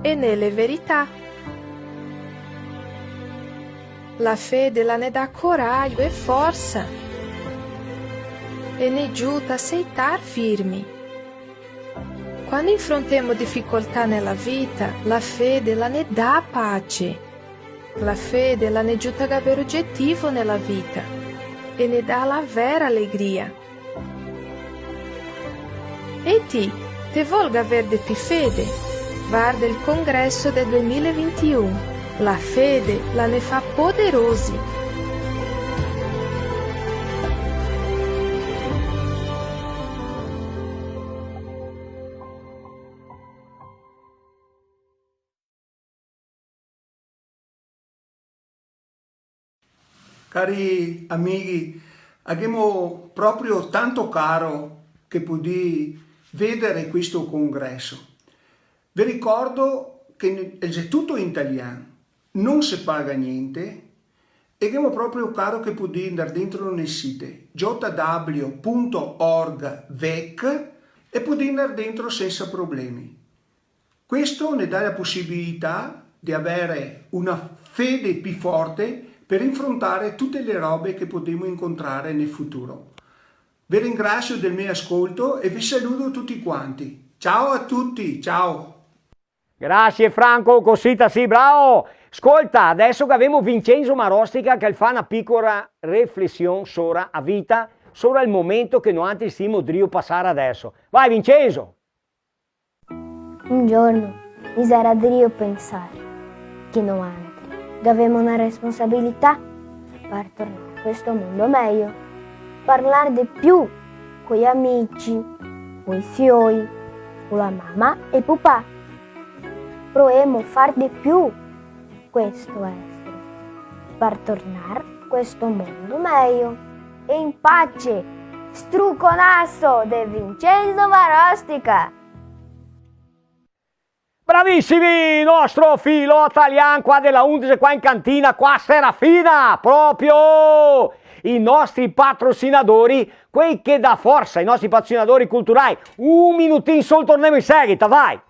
e nele verità. La fede la ne dà corajo e forsa e ne giuta a seitar firmi. Quando infrontemo dificoltà nela vita, la fede la ne dà pace. La fede la ne giuta a gaver ogetivo nela vita e ne dà la vera alegria. E ti, te vol gaver de pi fede? Varda el congreso del duemila e vintiun. La fede la ne fa poderosi. Cari amighi, a ghemo proprio tanto caro che podì vedere questo congreso. Ve ricordo che xe tuto in talian, no se paga gnente, e ghemo proprio caro che podì ndar dentro nel site J W punto org vec e podì ndar dentro sensa problemi. Questo ne dà la posibilità de avere una fede pi forte per infrontare tute le robe che podemo incontrare nel futuro. Ve ringrasio del me ascolto e ve saludo tuti quanti. Ciao a tuti, ciao! Grasie Franco, cosita sì, bravo! Scolta, adeso che gavemo Vincenzo Marostica che el fa na picola reflesion sora a vita, sora el momento che noantri semo drio pasare adeso. Vai Vincenzo! Un giorno mi sarà drio pensare che noantri gavemo na responsabilità par tornare a questo mondo mejo, parlar de più coi amici, coi fioi, co la mama e pupà, provemo far de più questo estro, par tornar questo mondo mejo e in pace. Struconaso de Vincenzo Marostica! Bravisimi, nostro filò talian qua de la Undese, qua in cantina, qua Serafina, proprio i nostri patrocinadori, quei che dà forsa, i nostri patrocinadori culturai. Un minutin sol, tornemo in seguita, vai!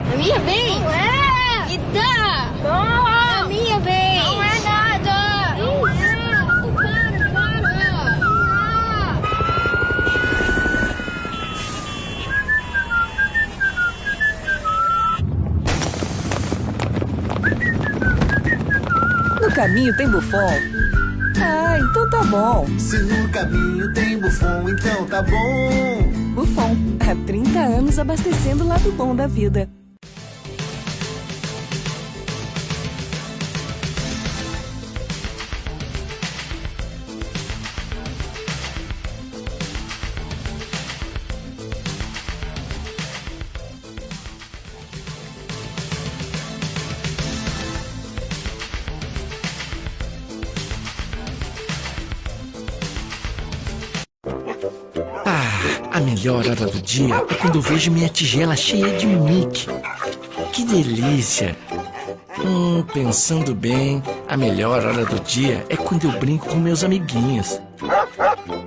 A minha vez? Não é! Me dá! Não! A minha vez! Não é nada! Não é! Para, para! No caminho tem Buffon? Ah, então tá bom. Se no caminho tem Buffon, então tá bom. Buffon, há trinta anos abastecendo o lado bom da vida. Ah, a melhor hora do dia é quando eu vejo minha tigela cheia de Mickey. Que delícia! Hum, pensando bem, a melhor hora do dia é quando eu brinco com meus amiguinhos.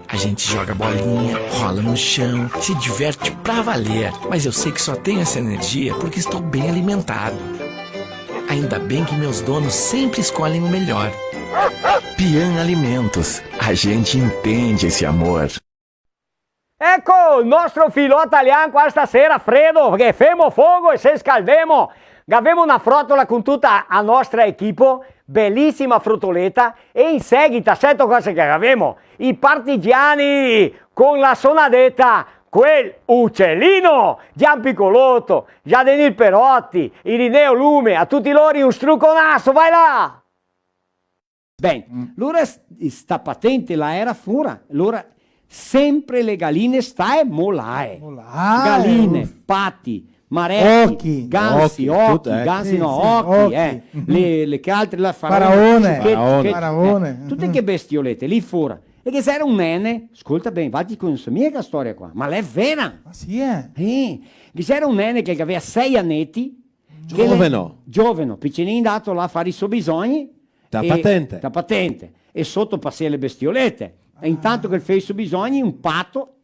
A gente joga bolinha, rola no chão, se diverte pra valer. Mas eu sei que só tenho essa energia porque estou bem alimentado. Ainda bem que meus donos sempre escolhem o melhor. Pian Alimentos, a gente entende esse amor. Eco, el nostro filò talian qua stasera, fredo, che femo fogo e se scaldemo. Gavemo na frotola con tuta a nostra equipo, belisima frotoleta, e in seguita, seto cosa che gavemo? I partigiani con la sonadeta, quel ucelino, Gian Picoloto, Jadenil Perotti, Irineo Lume, a tuti lori un struconaso, vai là! Ben, lora s-, sta patente la era fora, lora sempre le galine stae molae. Molae. Galine, pati, mareti, ochi, gansi, ochi, ochi, tuto, eh. Gansi, sì, no, sì, ochi, ochi, eh. Le, le che altre la faraone, faraone. Cichete, faraone, cichete, eh, tute che bestiolete lì fora. E ghe gera un nene, scolta ben, va, ti conosi mia che storia qua, ma l'è vera. Ah, sì, eh? Eh, ghe gera un nene che gavea sei aneti, che l'è gioveno, gioveno, picinin, ndato là a far i so bisogni, ta patente. Ta patente. E soto pasea le bestiolete. E intanto che el fea i so bisogni, un pato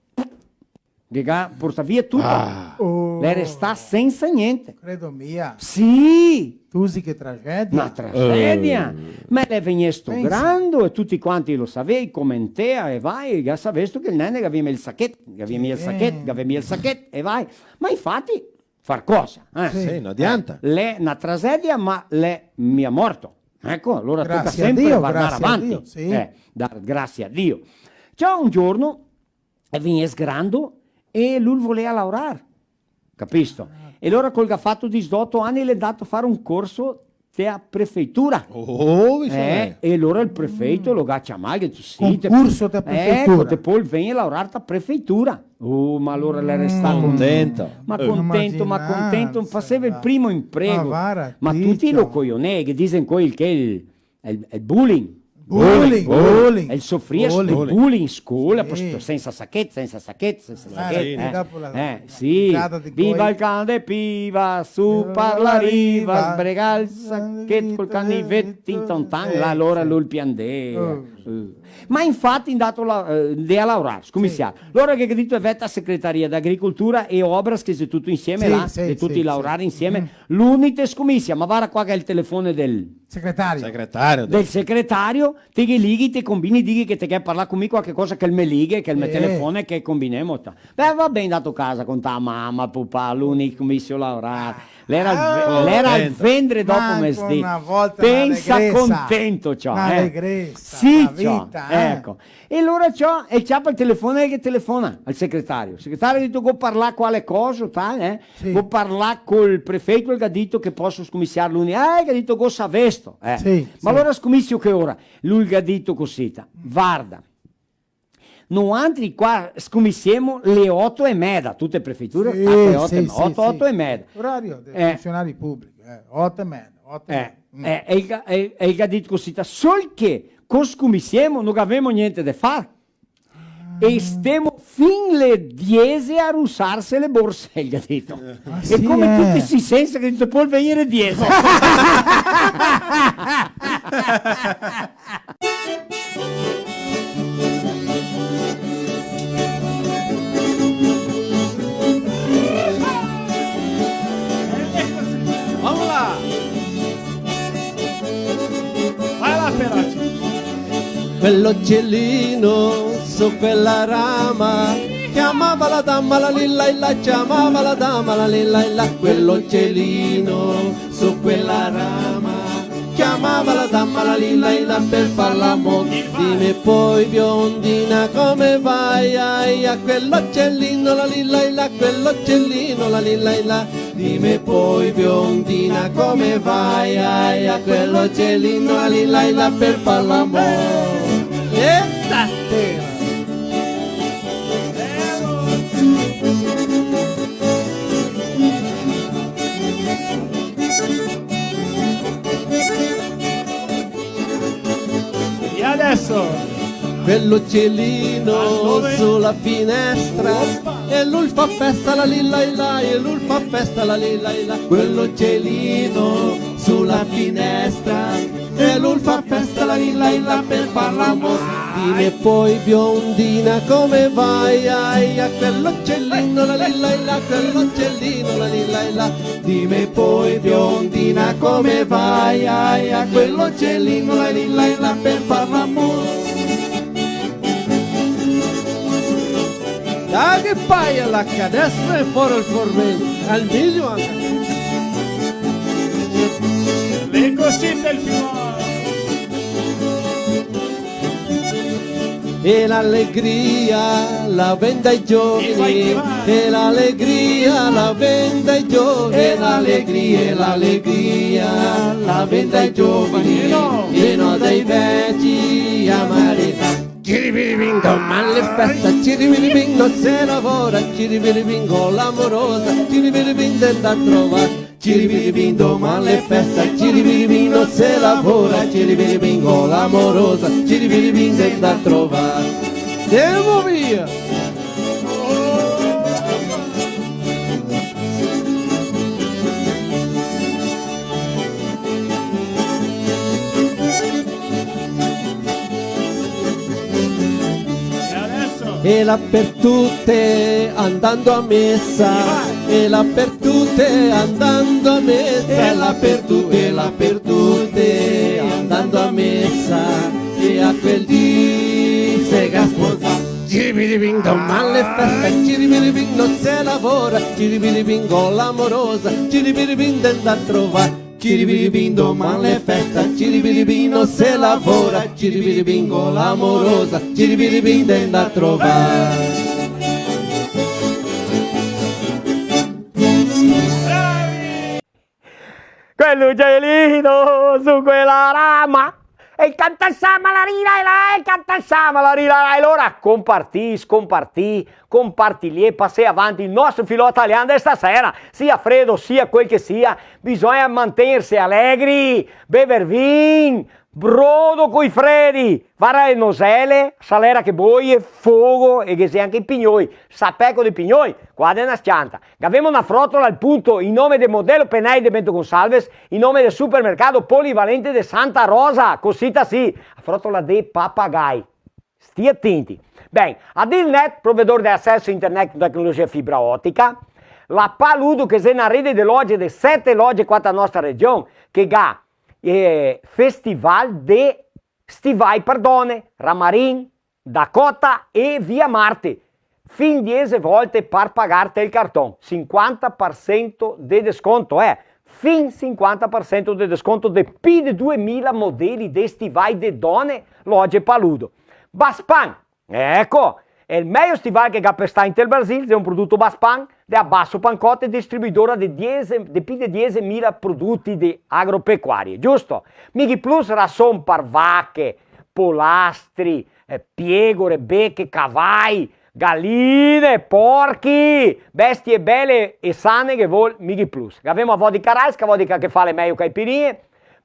ghe ga portà via tuto. Ah. Oh. L'è restà sensa gnente. Credo mia. Sì! Tusi che tragedia. Na tragedia. Eh. Ma l'è vegnesto grando e tuti quanti lo savea, comentea e vai, e ga savesto che el nene gavea mia el sachet, gavea mia el sachet, gavea mia el sachet, e vai. Ma infati, far cosa, eh? Sì, no adianta. Eh, l'è na tragedia, ma l'è mia morto. Eco, alora toca sempre vardar avanti. Grasie a Dio, grasie a Dio, sì. Eh, dar grasie a Dio. Ciò, un giorno, e vegnesse grando, e lu volea laorar, capisto? Ah. E alora, co el ga fato disdoto ani, l'è ndato a far un corso te a prefeitura. Oh, eh, e alora el prefeito lo ga ciamà, el ga dito: "Sì, te, concorso te a prefeitura, eco, te pol vegner a laorar te a prefeitura." Oh, ma alora l'è restà contento. Contento. Ma contento, ma contento, faseva el primo imprego. Ma varda, ma tuti lo coionea, che disen quel che el, el, el bullying. Bullying, bullying. El sofria sto bullying in scola, sì, po sto sensa sachete, sensa sachete, sensa sachete, eh, dopo la, eh, la sì. Viva el can de piva, su par la riva, sbrega el sachete col caniveto, tin ton tan, là, alora lu el piandea. Oh. Eh. Ma infati, ndato là, eh, ndea a laorar, scominsià. Sì. Alora che ga dito: "Vè te a Secretaria d'Agricoltura e Obras, che xe tuto insieme là, sì, sì, xe tuti laorar insieme." L'uni te scominsia, ma varda qua che xe el telefone del secretario. Secretario, del secretario, te ghe lighi, te combini, dighi che te ghe parlà co mi, qualche cosa che el me lighe, che el me telefone, che combinemo, ta. Beh, va ben, ndato casa, conta a mama, papà, l'uni cominsio a laorar. L'era el ve-, l'era el vendre dopo mesdì. Manco na volta. Pensa, contento, ciò, eh. N'alegresa, sì, ciò, vita, eh. Eco. E alora, ciò, el ciapa el telefone e el telefona al secretario. El secretario ga dito: "Go parlà qua le coso, tal, eh? Sì. Go parlà col prefeito, el ga dito che poso scominsiar l'uni." "Ah, el ga dito, go savesto, eh." Sì, sì. "Ma alora scominsio che ora?" Lu el ga dito cusì, ta: "Varda, noantri qua scominsiemo le oto e meda, tute le prefeiture, sì, alte oto e me-, sì, oto, sì, oto e meda. Orario dei funsionari publici, eh, oto e meda, oto e meda. Eh, eh, e el ga, e, e el ga dito cusì, ta: sol che co scominsiemo no gavemo gnente de far. E stemo fin le diese a rusarse le borse", el ga dito. Ah, sì, eh. E come tuti si sensa, che dise: "Pol vegnere diese." Vamo là! Vai là, Perotti! Quel ocelino su quela rama, ciamava la dama la lì là là, ciamava la dama la lì là là. Quel ocelino su quela rama, ciamava la dama la lì là là per far l'amor. Dime poi, biondina, come vai? Ai, a quel ocelino la lì là là, quel ocelino la lì là là. Dime poi, biondina, come vai? Ai, a quel ocelino la lì là là per far l'amor. Eta tera! E adeso? Quel ocelino su la finestra, opa, e lu fa festa la lì là là, e lu fa festa la lì là là. Quel ocelino su la finestra, e lu fa festa la lì là là per far l'amor. Dime poi, biondina, come vai? Ai, a quel ocelino la lì là là, quel ocelino la lì là là. Dime poi, biondina, come vai? Ai, a quel ocelino la lì là là per far l'amor. Dai che paia la cadestra e fora el formel, al milio anca. Le cosite el fiuolo. E l'alegria la vende ai giovani, e l'alegria la vende ai giovani, e l'alegria, e l'alegria la vende ai giovani, e no dai veci amareti. Ciribiribin, doman l'è festa, ciribiribin, no se lavora, ciribiribin, co l'amorosa, ciribiribin, de ndar a trovar. Ciribiribin, doman l'è festa, ciribiribin, no se lavora, ciribiribin, co l'amorosa, ciribiribin, de ndar a trovar. Semo via! E adeso? E là per tute andando a mesa, e là per tute andando a mesa, e là per tu-, e là per tute andando a mesa, e a quel dì se ga sposà. Ciribiribin, doman l'è festa, ciribiribin, no se lavora, ciribiribin, co l'amorosa, ciribiribin, de ndar a trovar. Ciribiribin, doman l'è festa, ciribiribin, no se lavora, ciribiribin, co l'amorosa, ciribiribin, de ndar a trovar. L'ugelino su quela rama, e canta sama la rira e la, e canta sama la rira la. E alora compartì, scompartì, compartì e pasè avanti el nostro filò talian de stasera. Sia fredo, sia quel che sia, bisogna mantenerse alegri, bever vin, brodo coi fredi, far le nosele, salera che boie, fogo e ghe xe anca i pignoi, sapeco de pignoi, qua de na s-cianta. Gavemo na frotola al punto in nome de Modelo Penei de Bento Gonçalves, in nome del supermercado Polivalente de Santa Rosa, cosita sì, a frotola de papagai. Stia atenti. Ben, a Dealnet, provedor de aceso a internet con tecnologia fibra otica, la Paludo, che xe na rede de loje de sete loje qua ta nostra region, che ga, eh, festival de stivai par done, Ramarin, Dakota e Via Marte. Fin diese volte par pagarte el carton, sinquanta par sento de desconto, eh! Fin sinquanta par sento de desconto de pi de duemila modeli de stivai de done, loje Paludo. Baspan, eco, el mejo stival che ga pestà inte el Brasil, xe un produto Baspan, de Abasso Pancotte, distribuidora de diese, de pi de diesemila produti de agropecuarie, giusto? Mighi Plus, rason par vache, polastri, eh, piegore, beche, cavai, galine, porchi, bestie bele e sane che vol Mighi Plus. Gavemo a vodka Raiska, vodka che fa le mejo caipirinhe,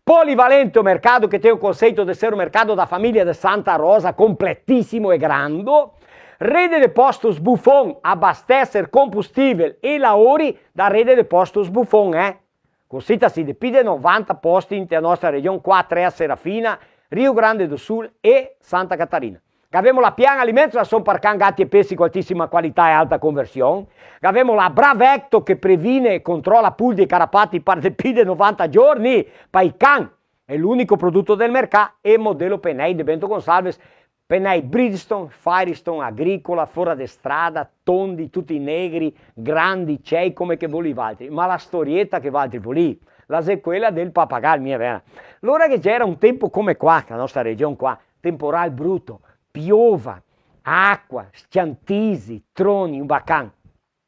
Polivalente, o mercado que tem o conceito de ser o mercado da família de Santa Rosa, completíssimo e grando. Rede de Postos Buffon, abastecer combustível e laori da Rede de Postos Buffon, eh? Cosita sì, de pi de novanta posti inte a nostra region, qua, Trea Serafina, Rio Grande do Sul e Santa Catarina. Gavemo la Pian Alimentos, rason par can, gati e pesi co altisima qualità e alta conversion. Gavemo la Bravecto che previne e controla puldi e carapati par de pi de novanta giorni, pa i can. Xe l'unico produto del mercà, e Modelo Penei de Bento Gonçalves, penei Bridgestone, Firestone, agricola, fora de strada, tondi, tuti negri, grandi, cei, come che volì valtri. Ma la storieta che valtri volì, la xe quela del papagal, mia vera. Lora che gera un tempo come qua, la nostra region qua, temporal bruto, piova, acua, s-ciantisi, troni, un bacan.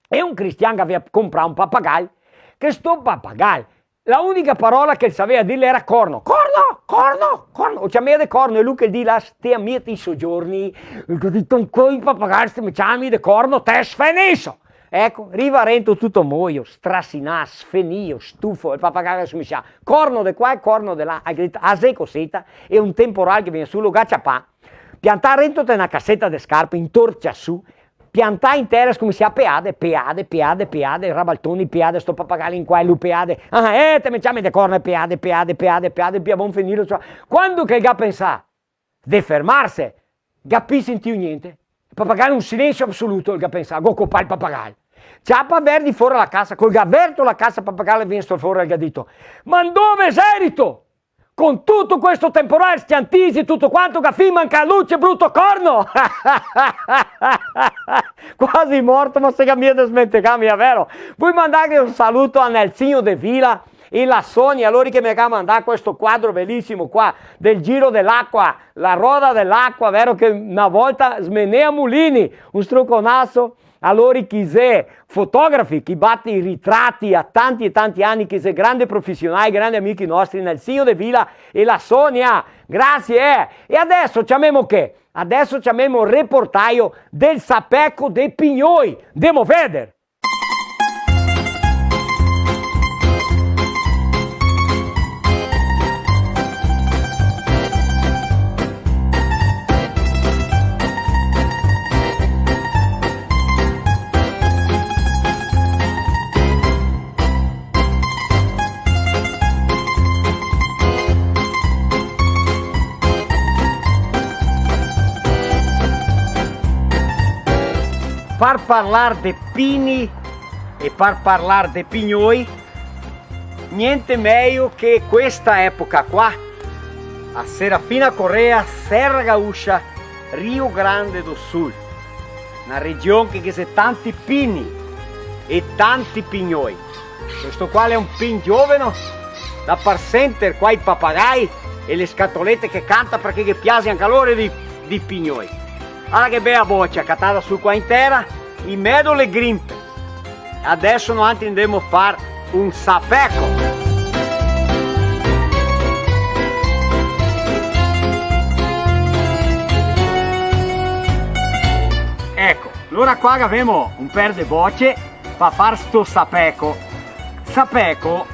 E un cristian che gavea comprà un papagal, che sto papagal, la unica parola che el savea dir l'era corno. "Corno, corno, corno." O ciamea de corno, e lu che el dì là, stea mia ti so giorni, el ga dito: "Ancoi i papagal se me ciami de corno, te sfeniso!" Eco, riva rento tuto moio, strasinà, sfenio, stufo, el papagal che scominsia: "Corno de qua e corno de là." El ga dito: "Ah, xe cosita?" E un temporal che vien su, lo ga ciapà, piantà rento te na caseta de scarpe, intorcia su, piantà in tera, scominsià a peade, peade, peade, peade, rabaltoni, peade, sto papagal in qua e lu peade. "Ah, eh, te me ciami de corno", e peade, peade, peade, peade, pì a bon finir, cioè, quando che el ga pensà de fermarse, ga pì sentìo gnente. El papagal, un silensio absoluto, el ga pensà, go copà el papagal. Ciapa, verdi fora la casa, co el ga verto la casa, el papagal vien sto fora, el ga dito: "Ma ndove xerito? Con tuto questo temporal, s-ciantisi, tuto quanto, ga fin mancà luce, bruto corno!" Quasi morto, ma se ga mia desmentegà, mia vero? Voi mandarghe un saluto a Nelsinho de Vila e la Sonia, a lori che me ga mandà questo quadro belisimo qua, del giro de l'acua, la roda de l'acua, vero, che na volta smenea mulini, un struconaso a lori che i xe fotografi, che i bate i ritrati a tanti e tanti ani, che i xe grandi profisionai, grandi amichi nostri, Nelsinho de Vila e la Sonia. Grasie, eh! E adeso ciamemo che? Adeso ciamemo el reportaio del Sapeco de Pignoi. Ndemo veder! Par parlar de pini e par parlar de pignoi, gnente mejo che questa epoca qua, a Serafina Corrêa, Serra Gaúcha, Rio Grande do Sul, na region che ghe xe tanti pini e tanti pignoi. Questo qua l'è un pin gioveno, da par senter qua i papagai e le scatolete che canta, parché ghe piase anca a lori di, di pignoi. Varda che bea bocia, catada su qua in tera, in medo le grimpe. Adeso noantri ndemo far un sapeco. Alora qua gavemo un per de boce pa far sto sapeco. Sapeco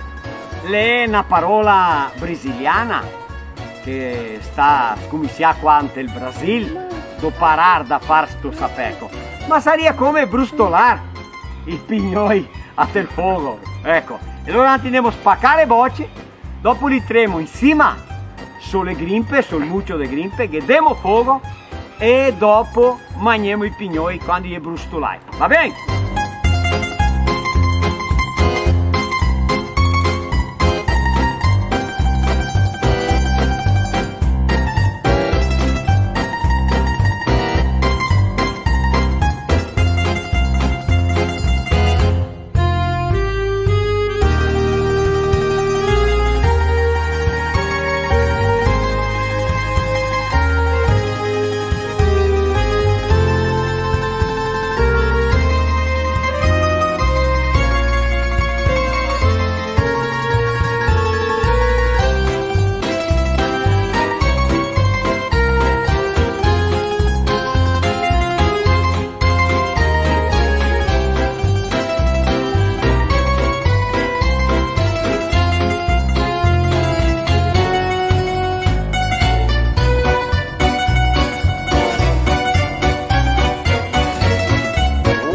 l'è na parola brasiliana che sta scominsià qua inte el Brasil, do parar da far sto sapeco. Ma saria come brustolar i pignoi a tel fogo, eco. E alora ndemo spacar le boce, dopo li tremo in sima, so le grimpe, so el mucio de grimpe, ghe demo fogo e dopo magnemo i pignoi quando i è brustolai. Va ben?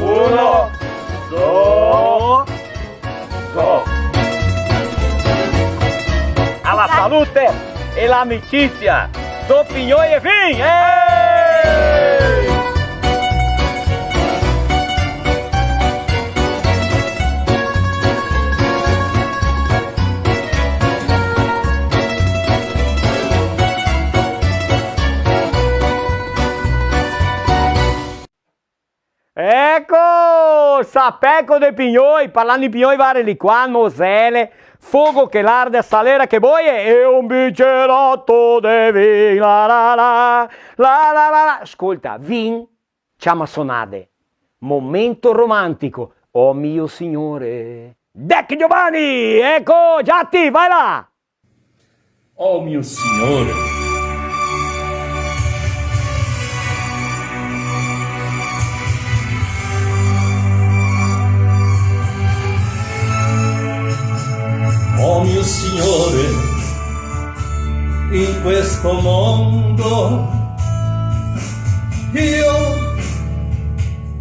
Uno, do, go. A la salute e l'amicisia do pignoi e vin! Eh! Eco! Sapeco de pignoi, parlando de pignoi, vare li qua, nosele, fogo che l'arde, salera che boie e un bicerato de vin, la la la, la la la la. Scolta, vin, ciama sonade. Momento romantico. Oh mio signore. Dec Giovanni, eco, Giatti, vai là! Oh mio Signore. Oh mio Signore, in questo mondo io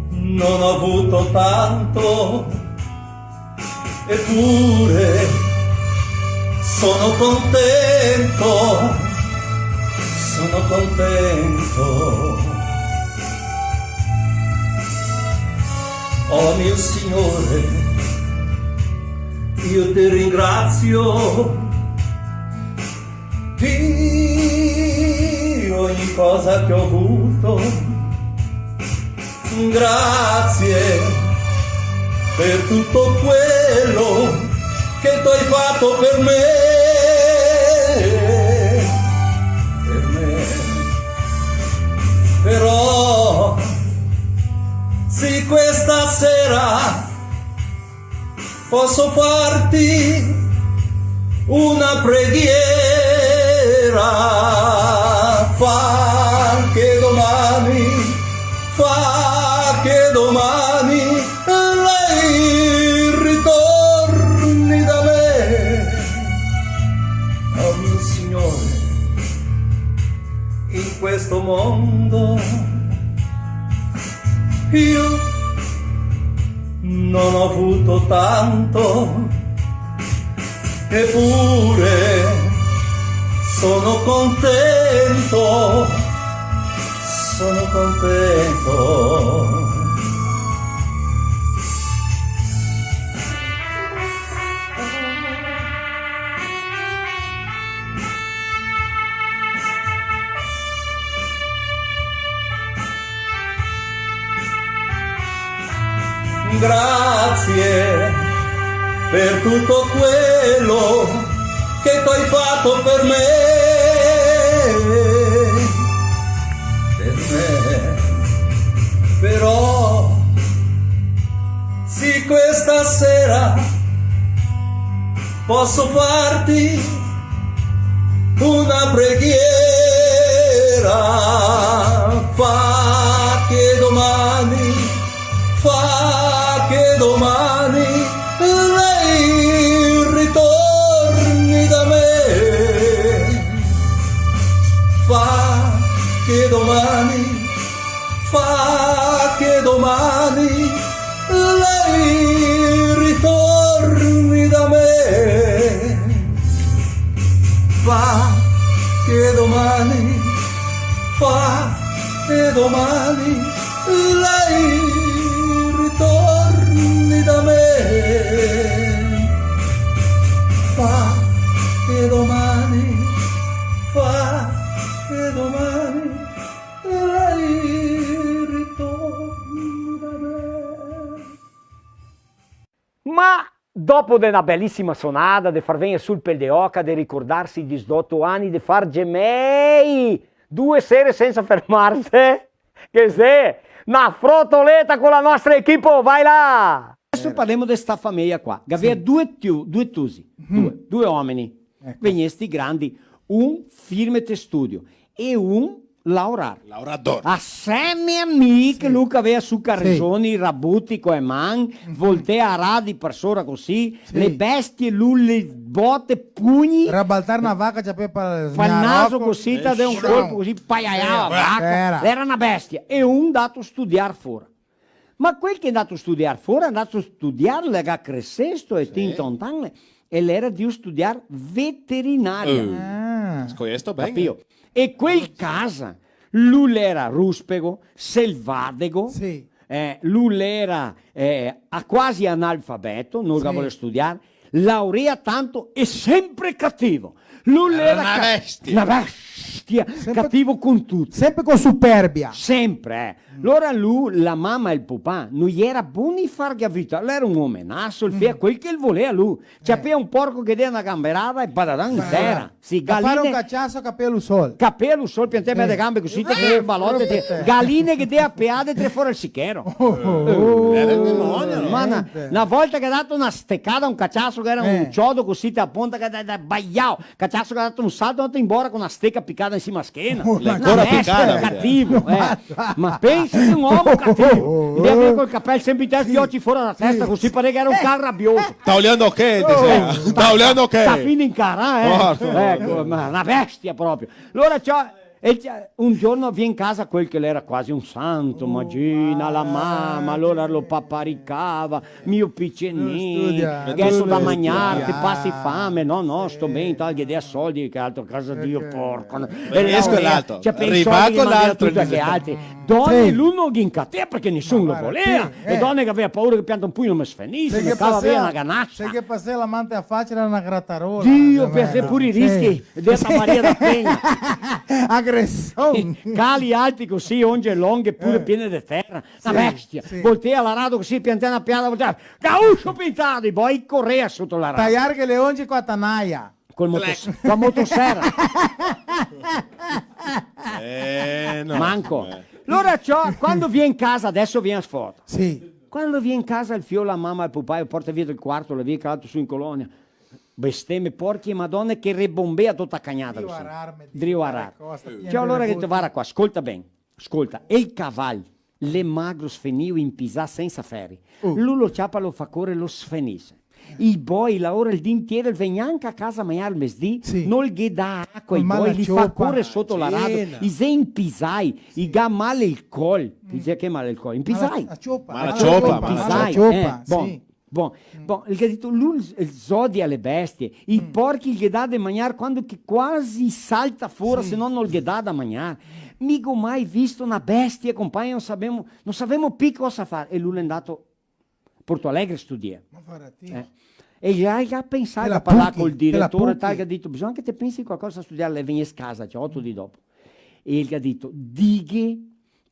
non ho avuto tanto. Eppure sono contento, sono contento. Oh mio Signore, io ti ringrazio di ogni cosa che ho avuto. Grazie per tutto quello che tu hai fatto per me. Per me. Però, sì, questa sera posso farti una preghiera, fa che domani, fa che domani lei ritorni da me. Oh mio Signore, in questo mondo io non ho avuto tanto, eppure sono contento, sono contento. Grazie per tutto quello che tu hai fatto per me, per me. Però, sì, questa sera posso farti una preghiera, fa che domani, Domani, fa che domani lei ritorni da me. Fa che domani, fa che domani lei ritorni da me. Fa che domani, fa che domani lei ritorni da me. Ma dopo de na belisima sonada, de far vegner su el pel de oca, de ricordarse i disdoto ani, de far gemei due sere sensa fermarse, che xe na frotoleta co la nostra equipe, vai là! Deso parlemo de sta fameja qua, che gavea due tiu-, due tusi, due, due omeni, vegnesti grandi, un firme te studio e un laorar. Laorador. Aseme a mi che lu che gavea su caresoni, rabuti co e man, voltea aradi par sora cusì, le bestie lu le bote, pugni. Rabaltar na vaca, ciapea par el naso cusì, te dea un colpo cusì, paiaiava la vaca. Era na bestia. E un ndato studiar fora. Ma quel che xe ndato studiar fora, xe ndato studiar, el ga cresesto e tintontan, e l'era drio studiar veterinaria. Eh. Ah. Scoiesto ben, capio? Eh. E quel casa, lu l'era ruspego, selvadego, eh, lu l'era, eh, a-, quasi analfabeto, no ga volea studiar, laurea tanto e sempre cativo. Lu l'era na ca-, bestia. Na bestia, cativo con tuti. Sempre con superbia. Sempre, eh. Lora lu, la mama e el pupà, no i era boni farghe a vita. L'era un omenaso, el fea quel che el volea lu. Ciapea un porco che dea na gamberada e badadan in tera. Sì, galine. Capare un caciaso, capea lu sol. Capea lu sol, piantea me de gambe cusì, te fea balote, te, galine che dea peade, te fora el sichero. Oh, oh, oh. Era el demonio, no? Ma na, na volta che ga dato na stecada a un caciaso che era un ciodo cusì, te a ponta, che da, da, baiao. Caciaso che ga dato un salto, ndato in bora co na steca picada in sima a schena. Oh, na bestia, cativo, eh. Ma pensa che un omo cativo. Ghe dea via col capel sempre in testa, i oci fora da testa, cusì, parea che era un can rabioso. Sta oliando che, te sè? Sta oliando che? Sta fin in cara, eh. Porco. Eco, ma na bestia proprio. Alora, ciò, e ciò, un giorno vien casa quel che l'era quasi un santo, imagina, la mama, alora lo paparicava, "Mio picenin, gheto da magnar, te pasi fame?" "No, no, sto ben", tal, ghe dea soldi, che altro, casa Dio, porco, no? E l'altro, ciò, par i soldi che mandea tuti che altri. Done, lu no ghe incatea parché nisun lo volea. E done che gavea paura che pianta un pugno me sfenise, me cava via na ganasa. Se ghe pasea la man te a facia, era na gratarola. Dio, piantea pure i rischi, e dea Maria da Pegna. Agresion. Cali alti cusì, onge longhe, pure piene de tera. Na bestia. Sì. Voltea l'arado cusì, piantea na peada, voltea, "Gaucho pintado!" E po i corea soto l'arado. Taiarghe le onge co a tanaia. Col motos-, co a motosera. Eh, no. Manco. Eh. Alora, ciò, quando vien casa, deso vien a sfota. Sì. Quando vien casa el fiol, la mama, el pupà, el porta via del quarto, la via calato su in colonia. Besteme, porchi e madone che rebombea tota a cagnada cusì. Drio ararme, drio arar. Ciò, alora che te vara qua, scolta ben. Scolta, e el caval, l'è magro, sfenìo, inpisà, sensa feri. Uh. Lu lo ciapa, lo fa corer, lo sfenise. I boi, laora el dì intiero, el vien gnanca a casa a magnar el mesdì, sì, no el ghe dà acua, i boi, li fa corer soto l'arado, i xe inpisai, i ga mal el col. Ti dixea che mal el col? Inpisai. Mal a ciopa. Mal a ciopa, mal a ciopa. Inpisai, eh, bon. Bon, el ga dito, lu el, el zodia le bestie, i porchi el ghe dà de magnar quando che quasi salta fora, se no no el ghe dà da magnar. Mi go mai visto na bestia, compagni, no savemo, no savemo pi cosa far. E lu l'è ndato a Porto Alegre studiar. Ma varda ti. Eh. E el ga, el ga pensà, el ga parlà col diretor, tal, el ga dito, "Bisogna che te pensi qualcosa a studiar", l'è vegnest casa, ciò, oto dì dopo. E el ga dito, "Dighe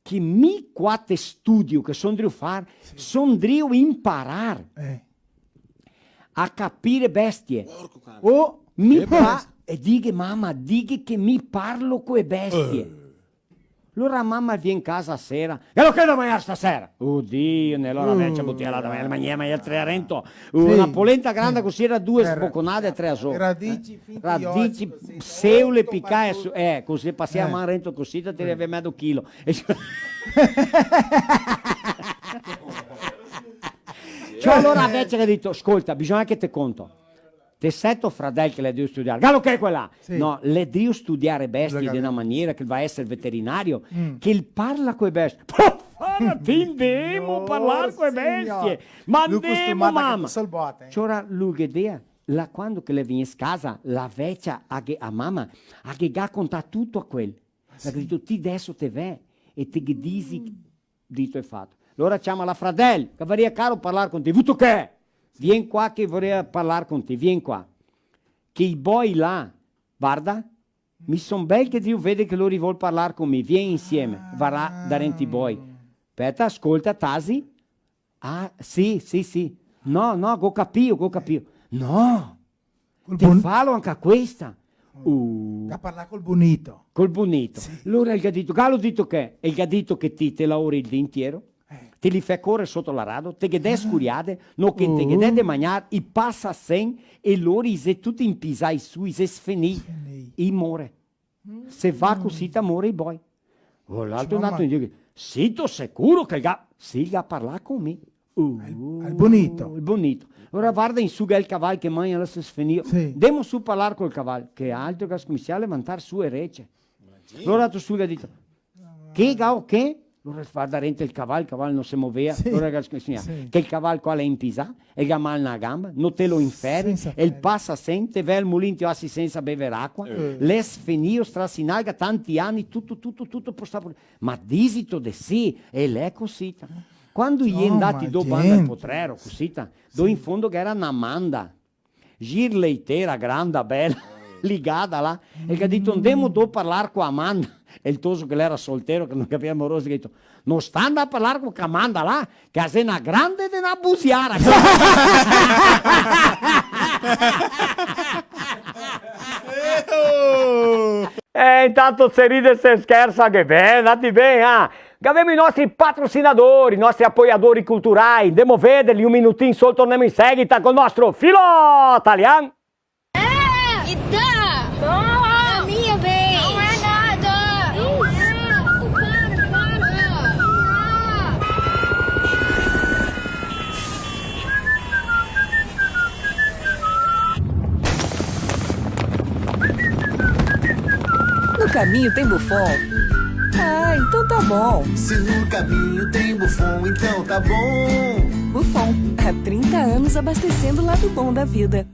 che mi qua te studio, che son drio far, son drio imparar a capir bestie." Porco cane. O mi pa-, e dighe, "Mama, dighe che mi parlo co e bestie." Eh. Alora la mama vien casa a sera, "E lo che da magnar stasera?" "Odio, ne, alora vecia, butea là da magnar, magnar, magnar tre a rento." Sì. Na polenta granda cusì, era due sboconade, tre a sora. Radici, finti, radici, oci, cusì. Seule picae su, eh, cusì, pasea a man rento cusì, te tirave medo chilo. E ciò, alora la vecia che ga dito, "Scolta, bisogna che te conto." Te sè to fradel che l'è drio studiar? Galo che quel là? Sì. No, l'è drio studiar bestie de na maniera che el va a eser veterinario, che el parla co e bestie. Pò, fora, ti ndemo a parlar co e bestie. Ma ndemo, mama. Ciora, lu ghe dea, là, quando che l'è vegnest casa, la vecia, a ghe, a mama, a ghe ga contà tuto a quel. La ga dito, ti deso te vè e te ghe disi, dito e fato. Alora ciama la fradel, che varia caro parlar con ti. Vuto che? Vien qua che voria parlar con ti, vien qua. Che i boi là, varda, mi son bel che drio veder che lori vol parlar con mi, vien insieme, varà darente i boi. Speta, scolta, tasi. Ah, sì, sì, sì. No, no, go capìo, go capìo. No! Te falo anca questa. Uh. Ga parlà col bunito. Col bunito. Sì. Lora el ga dito, galo dito che? El ga dito che ti te laori el dì intiero, te li fè corer soto l'arado, te ghe dè scuriade, no che te ghe dè de magnar, i pasa sen e lori i xe tuti impisai su, i xe sfenii, i more. Se va cusita, more i boi. Oh, l'altro xe ndà in giro, sito sicuro che el ga, sì, el ga parlà con mi. Uh, al, al bunito. El bunito. Alora varda in su che el caval che magna, el se sfenìo. Sì. Ndemo su parlar col caval, che altro che ga scominsià a levantar su e rece. Alora l'altro su el ga dito, che ga, o che? Alora varda rente el caval, el caval no se movea. Sì. Alora el ga scominsià, che el caval qua l'è impisà, el ga mal na gamba, no te lo inferi, el pasa sen, te vè al mulin, te asi sensa bever acua, l'è sfenìo, strasinà, el ga tanti ani, tuto, tuto, tuto, po sta po-, ma disito de sì, e l'è cusita. Quando i è ndati do banda al potrero, cusita, do in fondo che gera na manda. Gir leitera, granda, bela, ligada là, e el ga dito, ndemo do parlar co Amanda. E el toso che l'era soltero, che no gavea morosi, el ga dito, no sta ndar parlar co Amanda là, che la xe na grande de na busiara. E intanto se ride, se scherza, che ben, ndati ben, ah! Gavemo i nostri patrocinadori, i nostri apoiadori culturai. Ndemo vederli un minutin solo, tornemo in seguita col nostro Filò Talian. É! E dá! Não! A minha vez! Não é nada! Não é! Para, para! No caminho tem Buffon? Ah, então tá bom. Se no caminho tem Buffon, então tá bom. Buffon, há trinta anos abastecendo o lado bom da vida.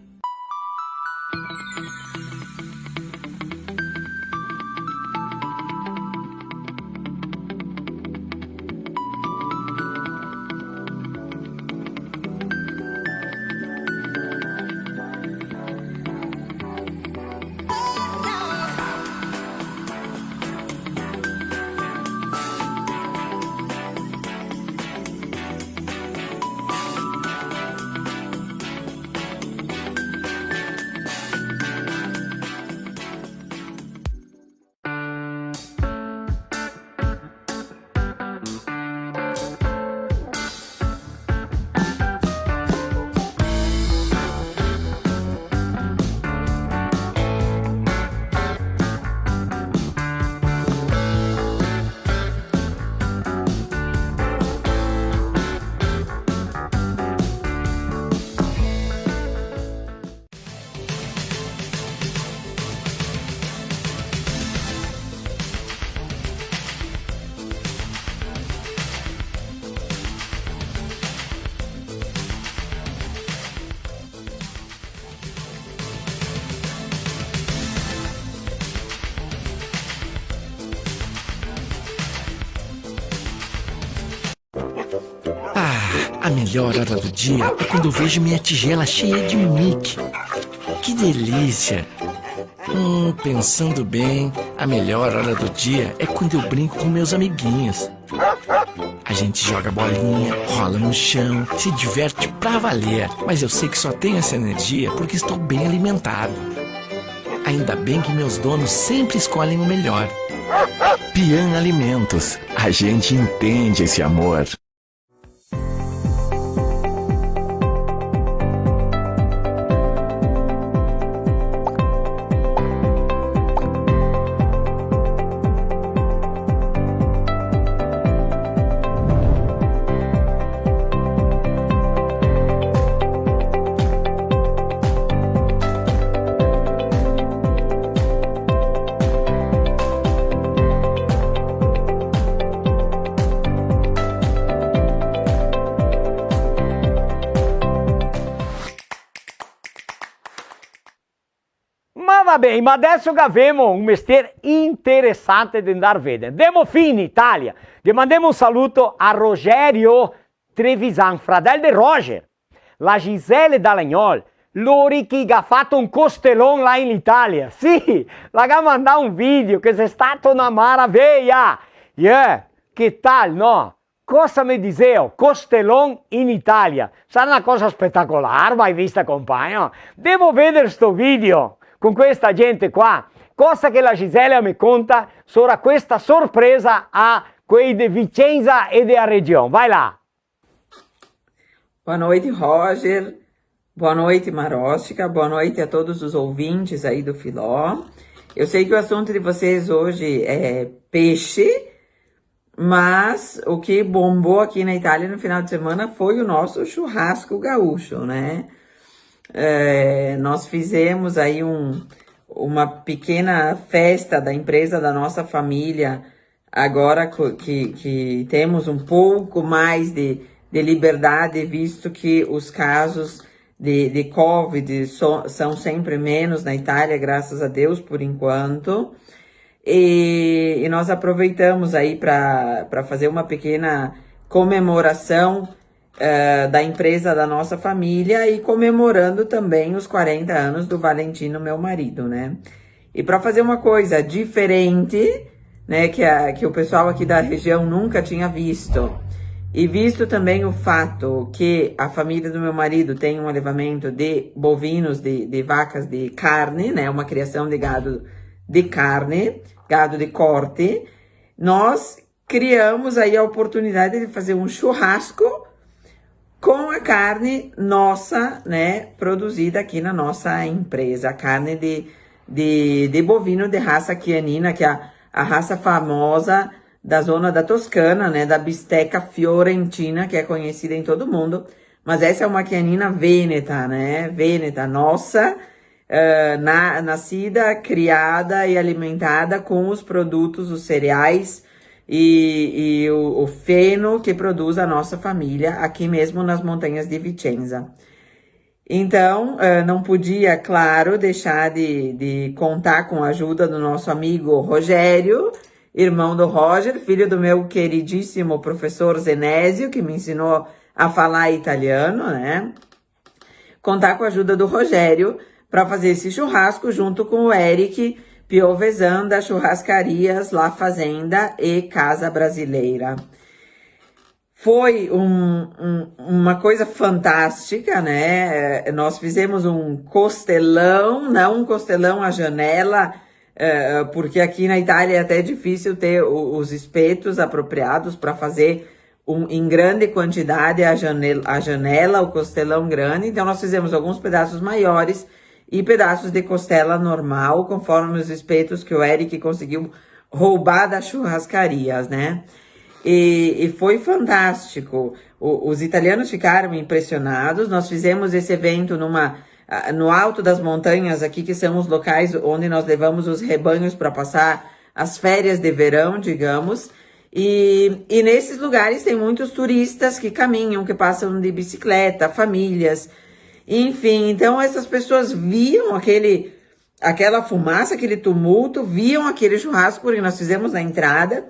Ah, a melhor hora do dia é quando eu vejo minha tigela cheia de Mickey. Que delícia! Hum, pensando bem, a melhor hora do dia é quando eu brinco com meus amiguinhos. A gente joga bolinha, rola no chão, se diverte pra valer. Mas eu sei que só tenho essa energia porque estou bem alimentado. Ainda bem que meus donos sempre escolhem o melhor. Pian Alimentos, a gente entende esse amor. Va ben, ma deso gavemo un mestier interesante de ndar veder. Ndemo fin in Italia. Ghe mandemo un saluto a Rogerio Trevisan, fradel de Roger. La Gisele Dalagnol, lori che i ga fato un costelon là in Italia. Sì, la ga mandà un video che xe stato na maraveia. Yeah, che tal, no? Cosa me diseo? Costelon in Italia. Sarà na cosa spetacolar, mai vista, compagno? Devo veder sto video con questa gente qua. Cosa che la Gisela me conta sora questa sorpresa a quei de Vicenza e de a region. Vai là. Boa noite, Roger. Boa noite, Maróstica. Boa noite a todos os ouvintes aí do Filó. Eu sei que o assunto de vocês hoje é peixe, mas o que bombou aqui na Itália no final de semana foi o nosso churrasco gaúcho, né? É, nós fizemos aí um, uma pequena festa da empresa da nossa família, agora co- que, que temos um pouco mais de, de liberdade, visto que os casos de, de covid so- são sempre menos na Itália, graças a Deus, por enquanto. E, e nós aproveitamos aí para fazer uma pequena comemoração, eh, da empresa da nossa família e comemorando também os quarenta anos do Valentino, meu marido, né? E para fazer uma coisa diferente, né, que, a, que o pessoal aqui da região nunca tinha visto, e visto também o fato que a família do meu marido tem um elevamento de bovinos, de, de vacas de carne, né, uma criação de gado de carne, gado de corte, nós criamos aí a oportunidade de fazer um churrasco com a carne nossa, né, produzida aqui na nossa empresa, a carne de, de, de bovino de raça Chianina, que é a, a raça famosa da zona da Toscana, né, da bisteca fiorentina, que é conhecida em todo mundo, mas essa é uma Chianina vêneta, né, vêneta, nossa, eh, na- nascida, criada e alimentada com os produtos, os cereais e, e o, o feno que produz a nossa família aqui mesmo nas montanhas de Vicenza. Então, eh, não podia, claro, deixar de, de contar com a ajuda do nosso amigo Rogério, irmão do Roger, filho do meu queridíssimo professor Zenésio, que me ensinou a falar italiano, né? Contar com a ajuda do Rogério para fazer esse churrasco junto com o Eric Piovesan, da Churrascarias La Fazenda e Casa Brasileira. Foi um- um- uma coisa fantástica, né? É, nós fizemos um costelão, não um costelão à janela, é, porque aqui na Itália é até difícil ter o- os espetos apropriados para fazer um- em grande quantidade a janela, a janela, o costelão grande. Então, nós fizemos alguns pedaços maiores e pedaços de costela normal, conforme os espetos que o Eric conseguiu roubar das churrascarias, né? E, e foi fantástico. O- os italianos ficaram impressionados. Nós fizemos esse evento numa, ah, no alto das montanhas aqui, que são os locais onde nós levamos os rebanhos para passar as férias de verão, digamos. E, e nesses lugares tem muitos turistas que caminham, que passam de bicicleta, famílias, enfim. Então essas pessoas viam aquele, aquela fumaça, aquele tumulto, viam aquele churrasco que nós fizemos na entrada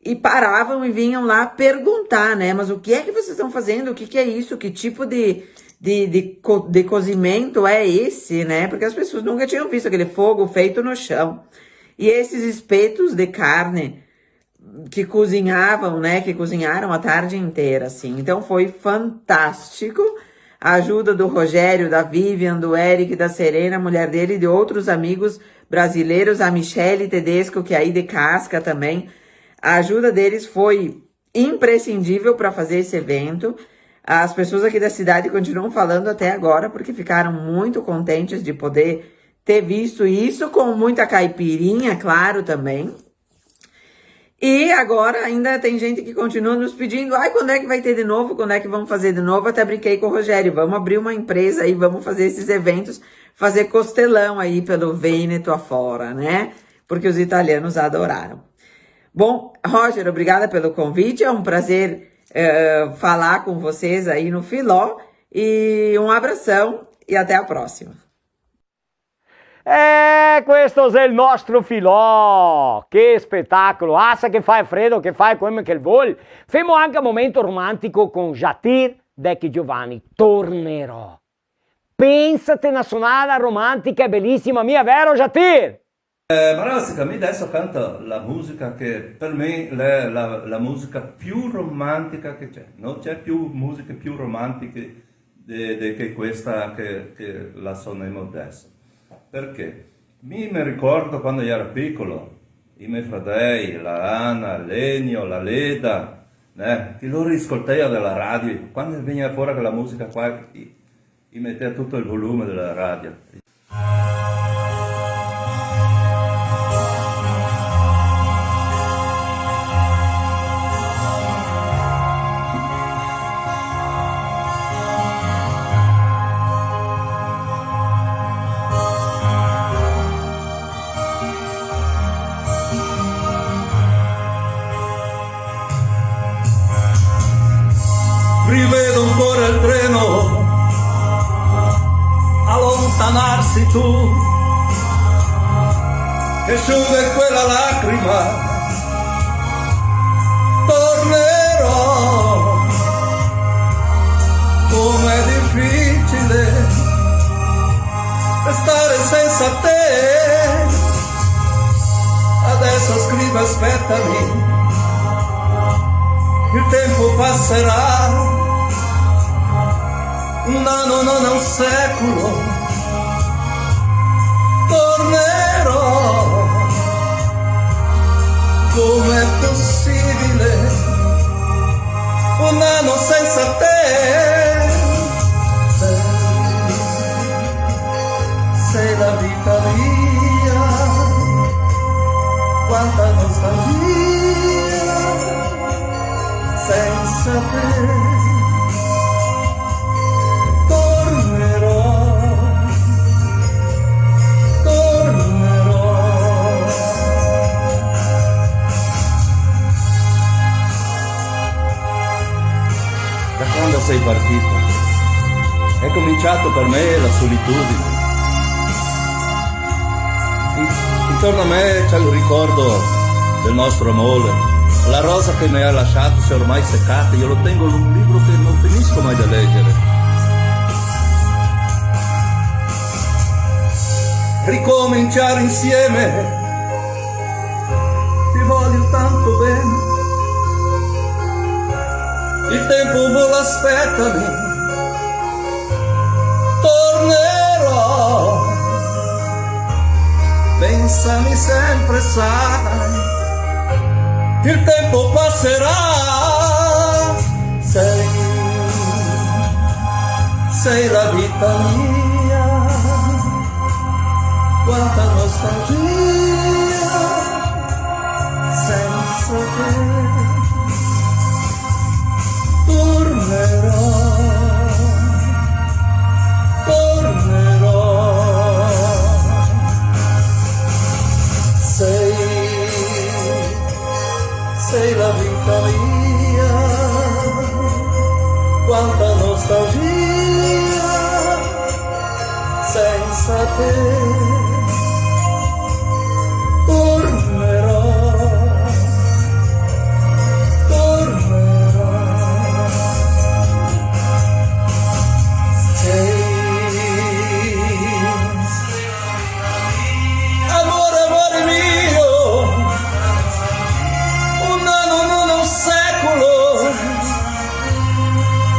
e paravam e vinham lá perguntar, né? Mas o que é que vocês estão fazendo? O que que é isso? Que tipo de, de, de, co- de cozimento é esse, né? Porque as pessoas nunca tinham visto aquele fogo feito no chão. E esses espetos de carne que cozinhavam, né? Que cozinharam a tarde inteira, assim. Então foi fantástico. A ajuda do Rogério, da Vivian, do Eric, da Serena, a mulher dele, e de outros amigos brasileiros, a Michele Tedesco, que é aí de Casca também. A ajuda deles foi imprescindível para fazer esse evento. As pessoas aqui da cidade continuam falando até agora, porque ficaram muito contentes de poder ter visto isso, com muita caipirinha, claro, também. E agora ainda tem gente que continua nos pedindo: "Ai, quando é que vai ter de novo? Quando é que vão fazer de novo?" Até brinquei com o Rogério: "Vamos abrir uma empresa aí, vamos fazer esses eventos, fazer costelão aí pelo Vêneto afora, né?" Porque os italianos adoraram. Bom, Roger, obrigada pelo convite. É um prazer, eh, falar com vocês aí no Filó. E um abração e até a próxima. Eh, E questo xe el nostro Filò! Che spetacolo! Asa che fa fredo, che fa come che el vol. Femo anca un momento romantico con Jatir, Dechi Giovanni, Tornerò. Pensate na sonada romantica e belisima, mia vero, Jatir? Eh, ma ragazzi, mi adeso canto la musica che per me l'è la, la musica più romantica che c'è. Non c'è più musiche più romantiche de, de che questa che, che la sonemo adeso. Perché? Mi me ricordo quando ero piccolo, i me fradei, la Ana, l'Enio, la Leda, eh, che loro ascoltava della radio, quando veniva fuori quella musica qua, i, i metteva tutto il volume della radio. Rivedo ancora il treno allontanarsi tu, che asciughi quella lacrima. Tornerò, com'è difficile restare senza te. Adesso scrivo: aspettami, il tempo passerà. Un anno non è un secolo, tornerò. Com'è possibile un anno senza te? Sei, sei la vita mia, quanta nostalgia senza te. Tornerò, tornerò. Da quando sei partita, è cominciato per me la solitudine. In-, intorno a me c'è il ricordo del nostro amore. La rosa che mi hai lasciato si è ormai seccata, io lo tengo in un libro che non finisco mai di leggere. Ricominciare insieme, ti voglio tanto bene. Il tempo vola, aspettami, tornerò. Pensami sempre, sai, il tempo passerà. Sei, sei la vita mia, quanta nostalgia senza te. Tornerò, tornerò. Sei, sei la vita mia, quanta nostalgia senza te. Tornerò, tornerò. Sei, amore, amore mio, un anno, un, un secolo,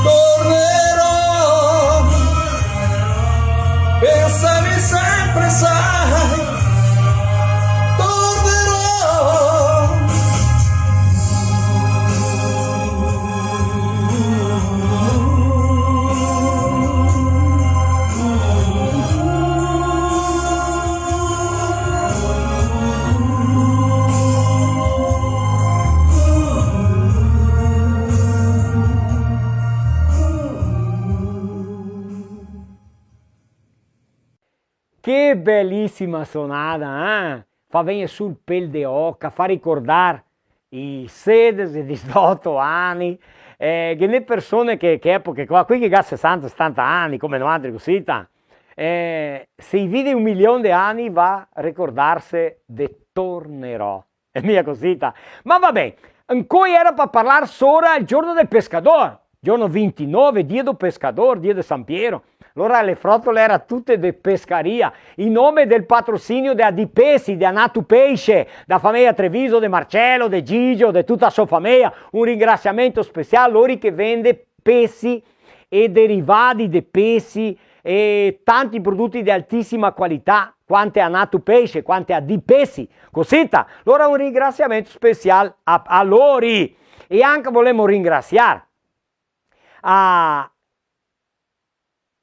tornerò. Pensami sempre, sai, tornerò. Che belisima sonada, eh? Fa vegner su el pel de oca, fa ricordar i sedese, disdoto ani, eh, ghe n'è persone che, che epoche qua, quei che ga sesanta, setanta ani, come noantri, cusì, ta, Eh, se i vide un milion de ani, va recordarse de tornerò. Xe mia cosita. Ma va ben, ancoi iera par parlar sora el giorno del pescador, giorno vintinove, dia do pescador, dia de San Piero. Alora le frotole iera tute de pescaria, in nome del patrosinio de Adipesi, de Anato Peixe, da fameia Treviso, de Marcelo, de Gigio, de tuta a so fameia, un ringrasiamento special, lori che vende pesi e derivadi de pesi e tanti prodoti de altisima qualità, quante Anato Peixe, quante Adipesi, cosita. Alora un ringrasiamento special a, a lori. E anca volemo ringrasiar a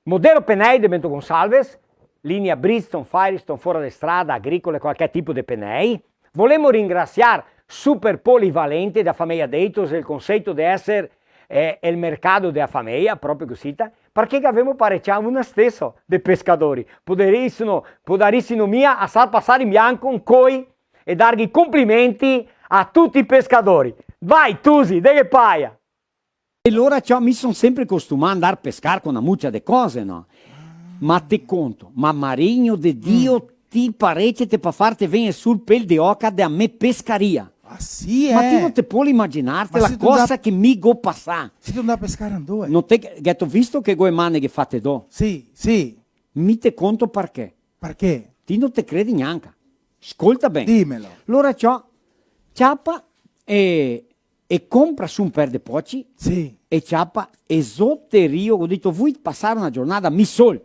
Modelo Penei de Bento Gonçalves, linea Bridgestone, Firestone, fora de strada, agricole, qualche tipo de penei. Volemo ringrasiar Super Polivalente da fameia Deitos, el conceito de eser, eh, el mercado dea fameia, proprio cosita, parché che gavemo parecià una steso de pescadori. Podarisimo, podarisimo mia asar pasar in bianco ancoi e darghe i complimenti a tuti i pescadori. Vai, Tusi, deghe paia! E alora, ciò, mi son sempre costumà a ndar pescar co na mucia de cose, no? Ma te conto, ma Marigno de Dio, ti parece te pa farte vegner su el pel de oca de a me pescaria. Ah, sì, eh? Ma ti no te pol imaginarte la cosa che mi go pasà. Ma sito ndà a pescar andove? No te, gheto visto che go e maneghe fate do? Sì, sì. Mi te conto parché. Parché? Ti no te credi gnanca. Scolta ben. Dimelo. Alora ciò, ciapa e, e compra su un per de poci, sì, e ciapa e zo te rio, go dito, "Vui pasar una giornada mi sol.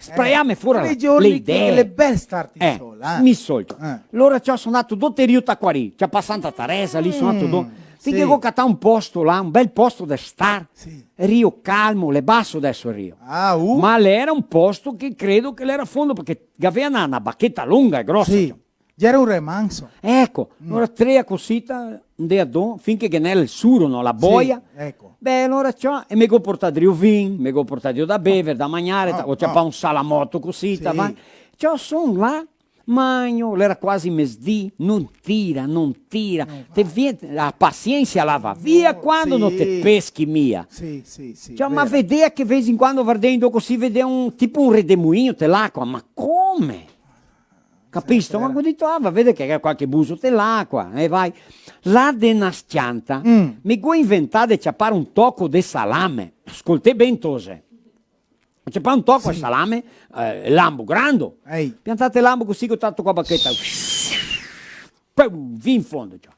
Spraiame fora le idee." Eh, quei giorni che l'è bel starte sol, eh. Mi sol. Eh. Alora ciò, son ndato do te Rio Taquari, ciapa Santa Teresa, lì son ndato do. Sì. Finché go catà un posto là, un bel posto de star. Sì. Rio calmo, l'è baso deso el rio. Ah, uh. Ma l'era un posto che credo che l'era fondo, parché gavea na, na bacheta longa e grosa, sì, ciò. Gera un remanso. Eco, alora trea cosita, ndea do, finché ghe n'era el suro, no, la boia. Sì, eco. Beh, alora ciò, e me go portà drio vin, me go portà drio da bever, da magnare, ta-, go ciapà un salamoto cosita, sì, va. Ciò, son là, magno, l'era quasi mesdì, no tira, no tira. No va. Te vien, la pasiensa la va via quando no te peschi mia. Sì, sì, sì, ciò, ma vera. Vedea che de vez in quando vardendo così, vedea un, tipo un redemoinho te l'acua, ma come? Capisto? Sì, ma go dito, "Ah, va veder che ghe xe qualche buso te l'acua", e vai. Là de na s-cianta, me go inventà de ciapar un toco de salame. Scolté ben, tose. Go ciapà un toco de salame, eh, lambo, grando. Ehi. Piantà el lambo cusì, go tato co a bacheta. Pum, fin fondo, ciò.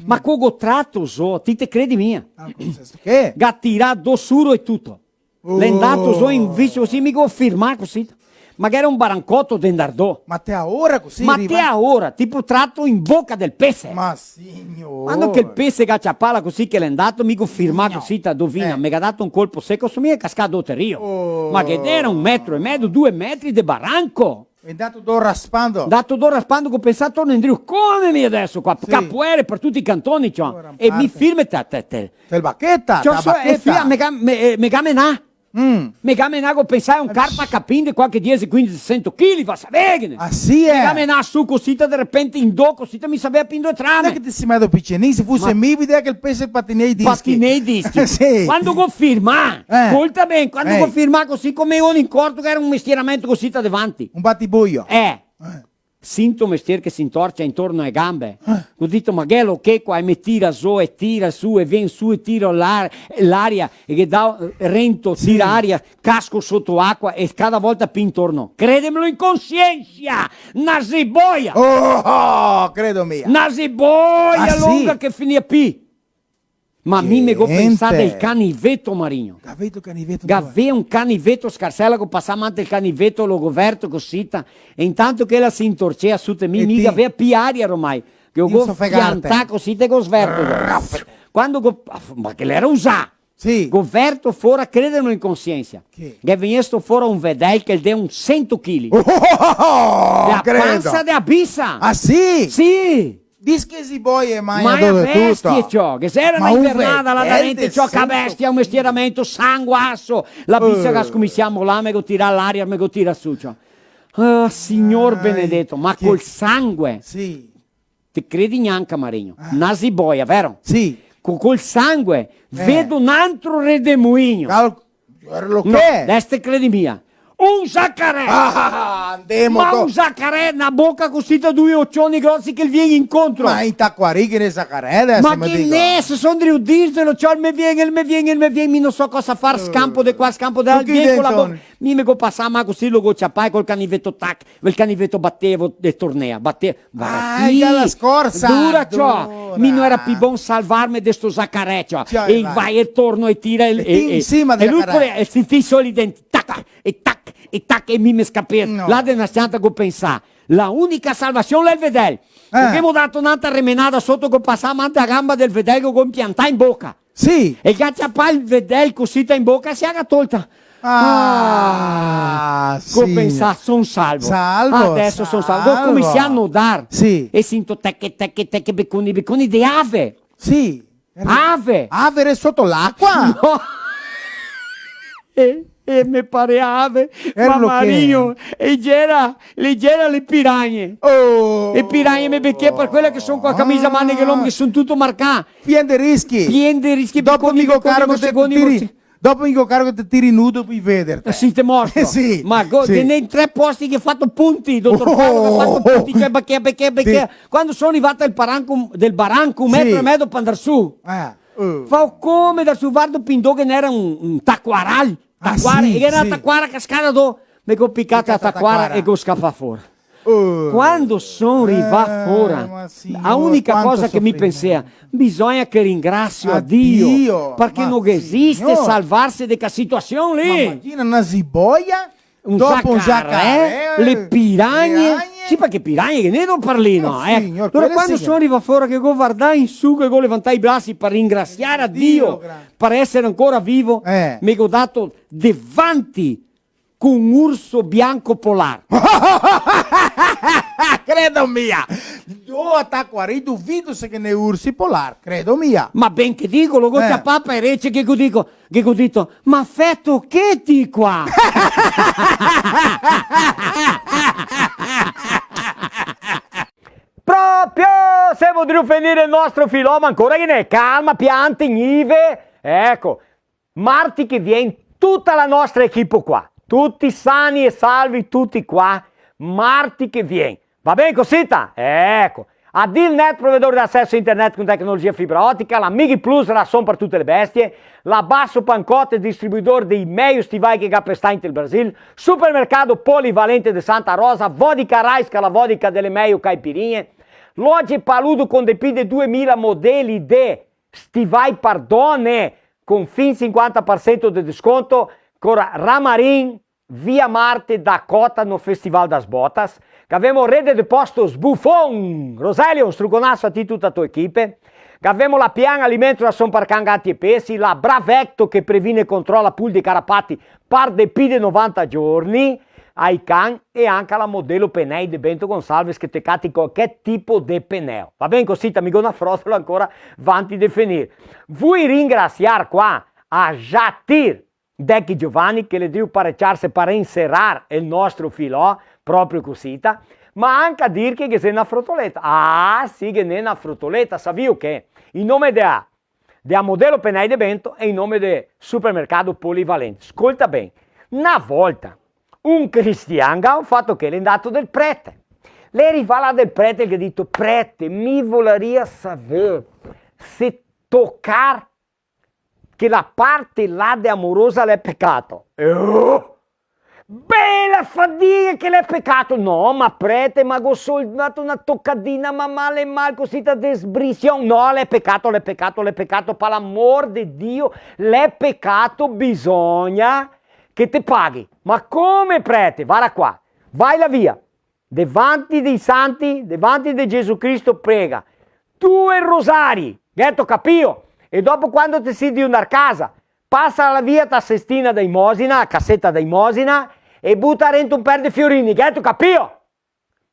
Ma co go trato zo, ti te credi mia? Ah, cosa xe sto che? Ga tirà do suro e tuto. L'è ndato zo in viso cusì, mi go firmà cusì. Ma ghe gera un barancoto de ndar do. Ma te a ora cusì riva? Ma te a ora, tipo trato in boca del pese. Ma signor. Quando che el pese ga ciapà là cusì che l'è ndato, mi go firmà cusì, ta dovina, eh, me ga dato un colpo seco, so mia cascà do te rio. Oh. Ma ghe gera un metro e mezo, due metri de baranco. L'è ndato do raspando. Ndato do raspando, go pensà torno indrio. Come mi deso qua? Sì. Capoere par tuti i cantoni, ciò. E mi firme, te, te, te. Te bacheta, ciò, te so, e bacheta. Fia, me ga, me, eh, me ga menà. Mm. Me ga menà, go pensà, xe un carpacapin de qualche diese, quindese, sento chili, va saveghene. Ah, sì, eh? Me ga menà su cosita, de repente in do cosita, mi savea pì ndove trame. No xe che te si medo picenin, se fuse mi, vedea che el pese patinea i dischi. Patinea i dischi. Sì. Quando go firmà, eh, scolta ben, quando go firmà così, come un incorto che gera un mestieramento cosita davanti. Un batibuio. Eh. Eh. Sinto mestier che se intorcia intorno ae gambe. Eh. Go dito, "Ma ghe xe lo che qua?" E me tira zo, e tira su, e vien su, e tira l'ar-, l'aria, e ghe dà, eh, rento, sì, tira aria, casco soto acua, e cada volta pì intorno. Credemelo in consiensa! Na ziboia! Oh, oh, credo mia! Na ziboia longa che finia pì! Ah, sì? Ma mi me go pensà del caniveto, Marigno. Gavea un caniveto? Gavea un caniveto, scarsela, go pasà mante el caniveto, lo go verto cosita, e intanto che ela se intorcea su te mi, mi gavea pì aria ormai, che go fiantà cosita e go sverto. Quando go, ma che l'era usà! Sì. Go verto fora, credemelo in consiensa. Che? Che ghe vegnesto fora un vedel che el de un sento chili. Oh, oh, oh, oh, la pansa de abisa. Ah, sì? Sì. Dis che ziboie magna do de tuto. Ma bestie, ciò, che se gera na invernada là darente, ciò, ca bestia, un mestieramento, sanguaso. La bisa che ga scominsià a molar, me go tirà l'aria, me go tirà su, ciò. Ah, signor benedeto, ma col sangue. Sì. Te credi gnanca, Marigno? Ah. Na ziboia, vero? Sì. Co-, col sangue, eh, vedo un altro redemoinho. Cal-, gera lo che? No, deso te credi mia. un zacarè! Ah, andemo, ma do- un zacarè, na boca cusì, due ocioni grosi che el vien incontro. Ma in Taquari ghe n'è zacarè deso, ma che digo? Ne, se son drio dirzelo, ciò, el me vien, el me vien, el me vien, mi no so cosa far, eh, scampo de qua, scampo de là, el vien co la boca. Mi me go pasà, ma cusì lo go ciapà e col caniveto, tac, el caniveto batevo e tornea, batevo. Varda, ah, sì, la scorsa, dura, ciò. Dura. Mi no era pi bon salvarme de sto zacarè, ciò. Ciò, e vai e torno e tira e, e, e, e lu co le, e si fiso lì dentro, tac, e tac, e tac, e mi me scapea. No. Là de na s-cianta go pensà, la unica salvasion l'è el vedel. Eh. Ghe ghemo dato n'altra remenada soto, go pasà man te a gamba del vedel, go impiantà in boca. Sì. E el ga ciapà el vedel cusì in boca e se la ga tolta. Ah, sì. Go pensà, son salvo. Salvo, deso son salvo. Go cominsià a nodar. Sì. E sinto teche, teche, teche, beconi, beconi de ave. Sì. Ave. Ave soto l'acua? No. E, e me parea ave, ma marino. E gera, le gera le piragne. Oh. E piragne me becea par quela che son co la camisa a maneghe longhe, che son tuto marcà. Pien de rischi. Pien de rischi, dopo mi go caro che te tiri, dopo mi go caro che te tiri nudo, poi vederte. Eh, sì, te mostro. Sì, ma go, sì. Ghe n'è in tre posti che ga fato punti, dotor Paolo, che ga fato punti, cioè, bachea, bachea, bachea. Sì. Quando son rivà al paranco, del baranco, un metro e mezo par andar su. Eh, eh. Fao come dar su, vardo pi in do che ghe n'era un, un taquaral. Ah, taquara, sì, e ghe n'era, sì. Taquara cascada do, me go picà a taquara e go scapà fora. Oh. Quando son rivà fora, ma signor, a unica cosa che mi pensea, bisogna che ringrasio a Dio, parché no esiste salvarse de ca situasion lì. Ma imagina na ziboia, un dopo un zacarè, zacarè, le piragne. Piragne. Sì, parché piragne ghe n'è do par lì, no, eh? Signor, alora, quando son rivà fora che go vardà in su, che go levantà i brasi par ringrasiar a Dio, Dio grande, par esser ancora vivo, eh, me go dato davanti co un urso bianco polar. Credo mia! Do a Taquari, duvido se ghe n'è ursi polar, credo mia. Ma ben che digo, lo go ciapà par e rece, che go digo, che go dito, "Ma feto che ti qua?" Proprio! Semo drio finir el nostro filò, ma ancora ghe n'è, calma, piante, gnive. Eco, marti che vien, tuta la nostra equipe qua. Tuti sani e salvi, tuti qua. Marti che vien. Va ben cosita? Eco. Adilnet, provedor de aceso a internet con tecnologia fibra otica, la Mighi Plus, rason par tute le bestie, la Basso Pancotte, distribuidor dei mejo stivai che ga par sta inte el Brasil, Supermercado Polivalente de Santa Rosa, Vodka Raiska, la vodka dele mejo caipirinhe, Loge Paludo con de pi de duemila modeli de stivai par done, con fin sinquanta par sento de desconto, ancora Ramarin, via Marte, Dakota, no Festival das Botas. Gavemo Rede de Postos Buffon. Roselio, un struconaso a ti e tuta la to equipe. Gavemo la Pian Alimento, rason par can, gati e pesi. La Bravecto, che previne e controla pulzi e carapati par de pi de novanta giorni ai can, e anca la Modelo Penei de Bento Gonçalves, che te cati qualche tipo de peneo. Va ben cosita, mi go na frotola ancora vanti de finir. Vui ringrasiar qua a Jatir Dechi Giovanni, che l'è drio pareciarse par inserar el nostro filò, proprio cosita, ma anca a dir che ghe xe na frotoleta. Ah, sì, ghe n'è na frotoleta, savìo che? In nome de a de a Modelo Penei de Bento e in nome de Supermercado Polivalente. Scolta ben, na volta un cristian ga fato che l'è ndato del prete. L'è rivà là del prete e ghe ga dito: "Prete, mi volaria saver se tocar che la parte là de a morosa l'è pecato." E oh! Bela fadiga, che l'è pecato! No, ma prete, ma go sol dato na tocadina, ma male, mal, cosita de sbrision. No, l'è pecato, l'è pecato, l'è pecato, par l'amor de Dio, l'è pecato, bisogna che te paghi. Ma come, prete? Vara qua, vai là via. Devanti dei santi, devanti de Gesù Cristo, prega due rosari, gheto capìo? E dopo, quando te si drio ndar casa, pasa là via ta sestina da imosina, a caseta da imosina, e buta rento un per de fiorini, gheto capìo?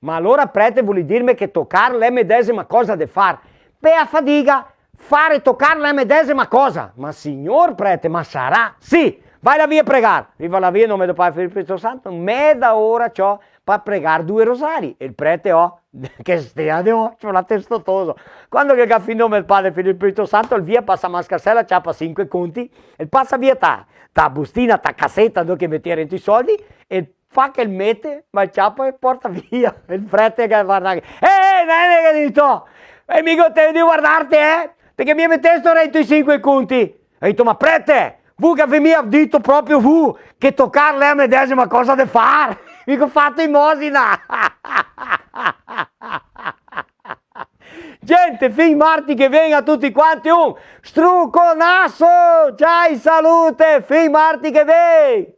Ma alora, prete, voli dirme che tocar l'è medesima cosa de far? Bea fadiga, far e tocar l'è medesima cosa. Ma signor prete, ma sarà? Sì, vai là via pregar. Riva là via, in nome del Padre, Figlio e Spirito Santo, meda ora ciò, par pregar due rosari. E el prete, oh, che stea de ocio, là, testotoso. Quando che ga finì el pare Filipito Santo, el via, pasa a mascarsela, ciapa sinque conti, el pasa via ta, ta bustina, ta caseta, dove che metea rento i soldi, e fa che el mete, ma el ciapa e porta via. El prete che varda, "Eh, eh, no xe che dito? E mi go tempo de vardarte, eh? Parché mi metesto rento i sinque conti?" E dito, "Ma prete, vu che gavì mia dito proprio vu che tocar l'è la medesima cosa de far?" Mi go fato imosina. Gente, fin marti che vien a tuti quanti un struconaso! Ciao, salute, fin marti che vien!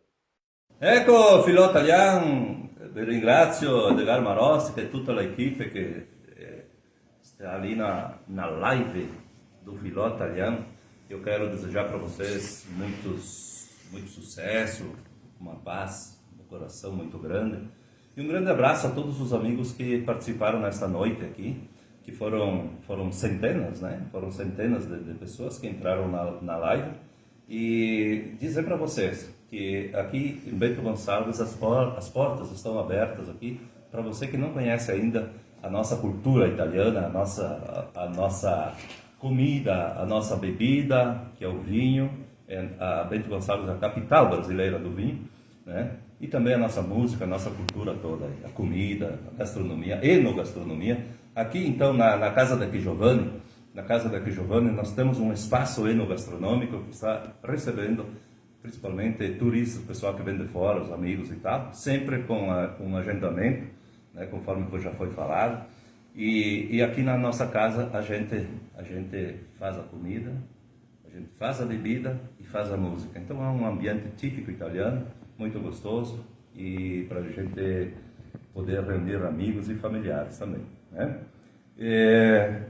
Eco, Filò Talian, ve ringrasio, Edgar Marostica e tuta la equipe che, eh, sta lì na, na live do Filò Talian. Eu quero desejar pra vocês muitos, muito sucesso, uma paz no coração muito grande. E um grande abraço a todos os amigos que participaram nesta noite aqui, que foram, foram centenas, né? Foram centenas de, de pessoas que entraram na, na live. E dizer pra vocês que aqui em Bento Gonçalves as por-, as portas estão abertas aqui pra você que não conhece ainda a nossa cultura italiana, a nossa, a, a nossa comida, a nossa bebida, que é o vinho. É, a Bento Gonçalves é a capital brasileira do vinho, né? E também a nossa música, a nossa cultura toda, a comida, a gastronomia, enogastronomia. Aqui, então, na, na Casa da Giovanni, na Casa da Giovanni, nós temos um espaço enogastronômico que está recebendo principalmente turistas, pessoal que vem de fora, os amigos e tal, sempre com a, um agendamento, né, conforme já foi falado. E, e aqui na nossa casa a gente, a gente faz a comida, a gente faz a bebida e faz a música. Então é um ambiente típico italiano, muito gostoso, e pra gente poder reunir amigos e familiares também, né? É,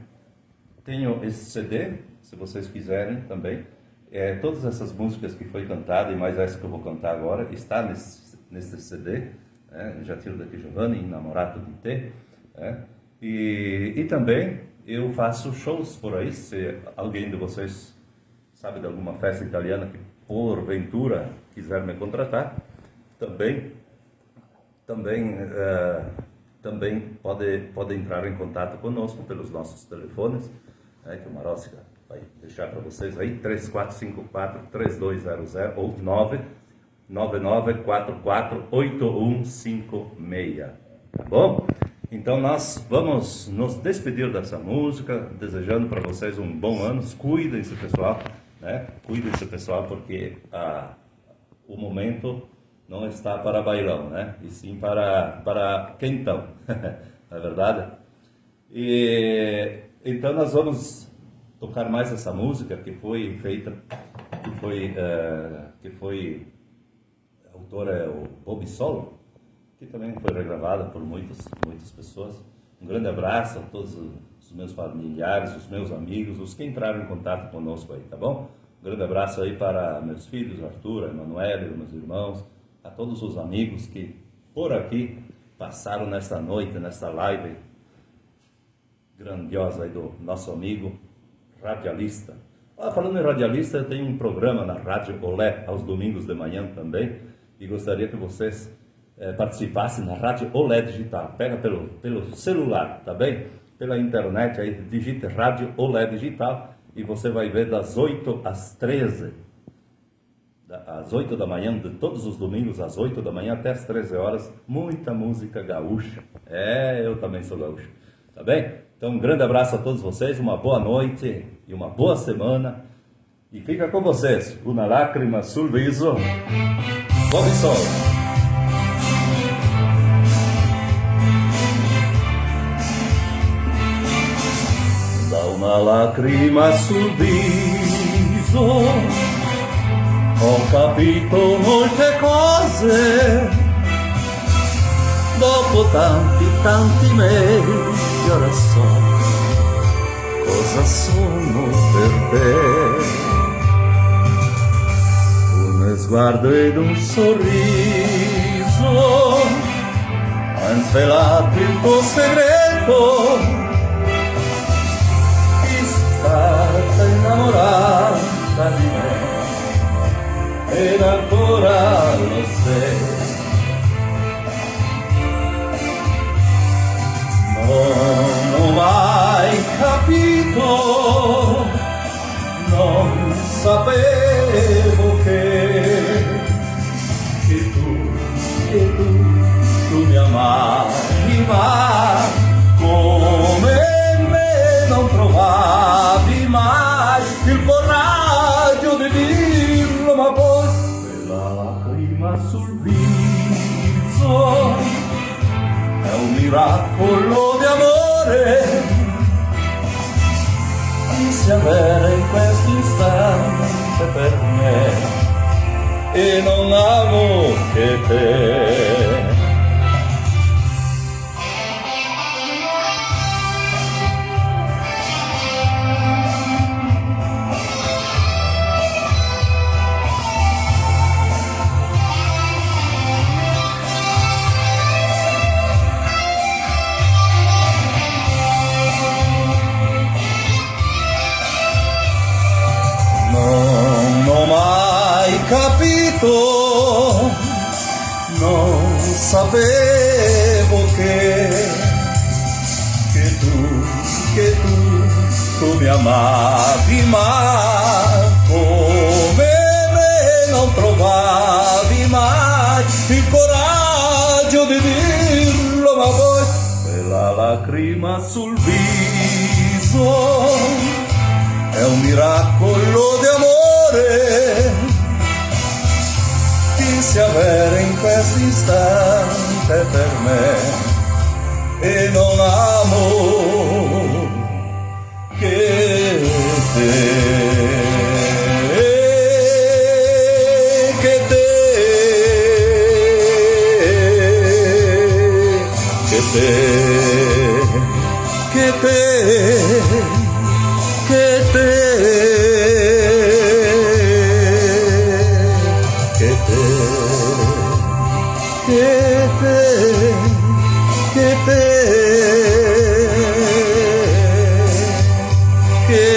tenho esse C D, se vocês quiserem também. É, todas essas músicas que foi cantada e mais essa que eu vou cantar agora está nesse, nesse C D, né? Já tiro daqui Giovanni, Innamorato di te, né? E, e também eu faço shows por aí, se alguém de vocês sabe de alguma festa italiana que porventura quiser me contratar, também, também, eh, também pode, pode entrar em contato conosco pelos nossos telefones, né, que o Marosca vai deixar pra vocês aí, três quatro cinco quatro, três dois zero zero ou nove nove nove quatro quatro oito um cinco meia. Tá bom? Então nós vamos nos despedir dessa música, desejando pra vocês um bom ano. Cuidem-se, pessoal, né? Cuidem-se, pessoal, porque a, o momento não está para bailão, né? E sim para, para quentão. Não é verdade? E então nós vamos tocar mais essa música que foi feita, que foi, eh, que foi, a autora é o Bob Solo, que também foi regravada por muitas, muitas pessoas. Um grande abraço a todos os meus familiares, os meus amigos, os que entraram em contato conosco aí, tá bom? Um grande abraço aí para meus filhos, Arthur, Emanuele, meus irmãos, a todos os amigos que por aqui passaram nesta noite, nesta live grandiosa aí do nosso amigo radialista. Ah, falando em radialista, eu tenho um programa na Rádio Olé, aos domingos de manhã também, e gostaria que vocês, eh, participassem na Rádio Olé Digital. Pega pelo, pelo celular, tá bem? Pela internet, aí digite Rádio Olé Digital e você vai ver das oito às treze. Da, às oito da manhã, de todos os domingos, às oito da manhã até às treze horas, muita música gaúcha. É, eu também sou gaúcho. Tá bem? Então, um grande abraço a todos vocês, uma boa noite e uma boa semana. E fica com vocês, Una lacrima sul viso, Bob Solo. Da una lacrima sul viso ho capito molte cose. Dopo tanti, tanti mesi ora so cosa sono per te. Un sguardo ed un sorriso han svelato il tuo segreto, ti sei stata innamorata di me, ed ancora lo sei. Tu, tu mi amavi, ma come me non trovavi mai il coraggio di dirlo, ma poi quella lacrima sul viso è un miracolo di amore. Che sia vera in questo istante per me, e non amo che te. Non ho mai capito, non sapevo che, che tu, che tu, tu mi amavi, ma come me non trovavi mai il coraggio di dirlo, ma poi quella lacrima sul viso è un miracolo di amore che sia vera in questo istante per me, e non amo che te, che te, che te, che te, che te, che te, che te, che te, che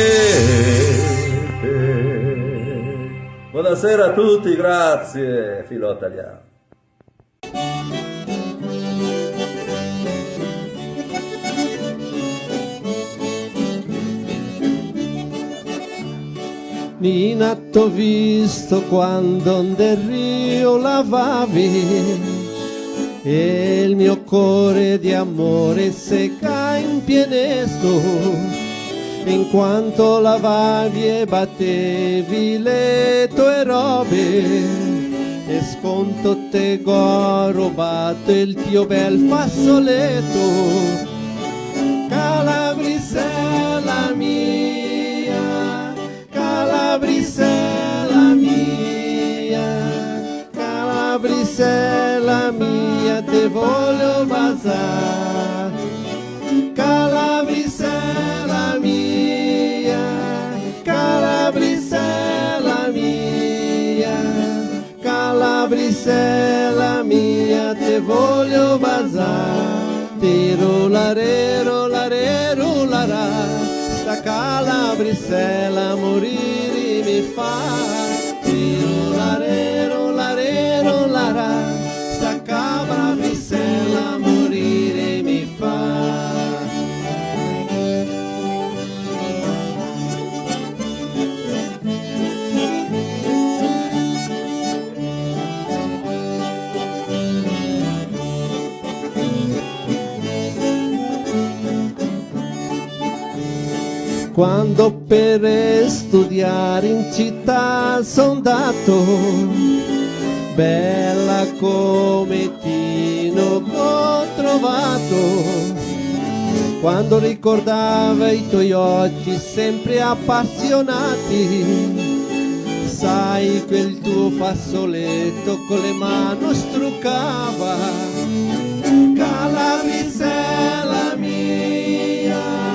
te. Buonasera a tutti, grazie, Filò Talian. Nina, t'ho visto quando nel rio lavavi, e il mio core di amore seca in pienesto. In quanto lavavi e batevi le tue robe, e sconto te go rubato il tio bel fasoleto. Calabrisela mia, Calabrisela mia, Calabrisela mia, te voglio basar. Calabrisela mia, Calabrisela mia, Calabrisela mia, te voglio basar. Tiro larero, larero, larà, sta calabrisela morire mi fa. Tiro larero, larero, larà, sta calabrisela morire mi fa. Quando per studiare in città son 'ndato, bella come ti no go trovato. Quando ricordava i tuoi occhi sempre appassionati, sai, quel tuo fasoletto con le mani struccava. Calabrisella mia,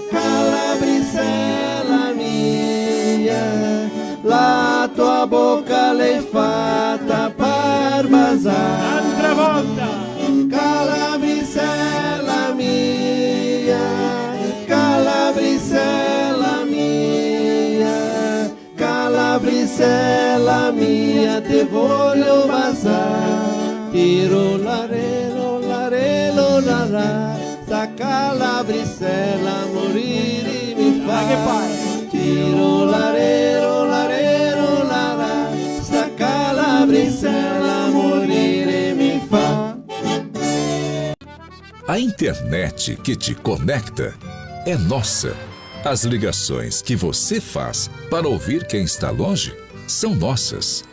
Calabrisella mia, la tua bocca l'hai fatta par basar. Un'altra volta. Calabrisella mia, Calabrisella mia, Calabrisella mia, te voglio basar. Tiro larelo, larelo, larà, sta Calabrisella morire mi fa. Ah, che pare. Tiro larelo, larelo, larà, sta Calabrisella morire mi fa. A internet que te conecta é nossa. As ligações que você faz para ouvir quem está longe são nossas.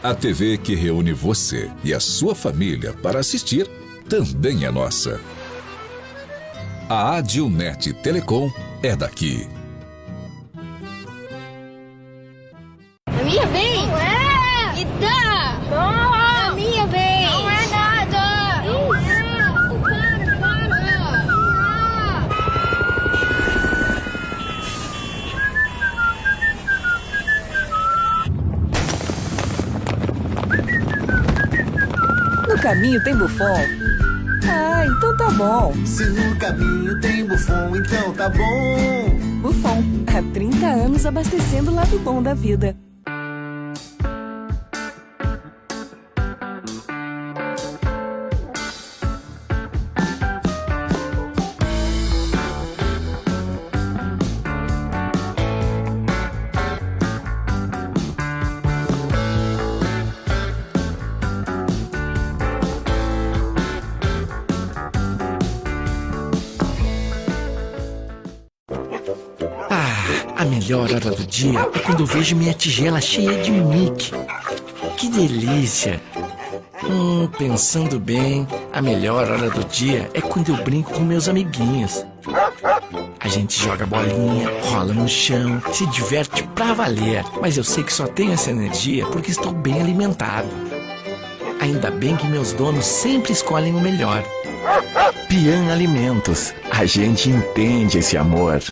A T V que reúne você e a sua família para assistir também é nossa. A Adilnet Telecom é daqui. A minha vez? Não é! Me dá! Não! A minha vez! Não é nada! Não é! Para, para! No caminho tem Buffon? Ah, então tá bom. Se no caminho tem Buffon, então tá bom. Buffon, há trinta anos abastecendo o lado bom da vida. Ah, a melhor hora do dia é quando eu vejo minha tigela cheia de Mickey. Que delícia! Hum, pensando bem, a melhor hora do dia é quando eu brinco com meus amiguinhos. A gente joga bolinha, rola no chão, se diverte pra valer. Mas eu sei que só tenho essa energia porque estou bem alimentado. Ainda bem que meus donos sempre escolhem o melhor. Pian Alimentos, a gente entende esse amor.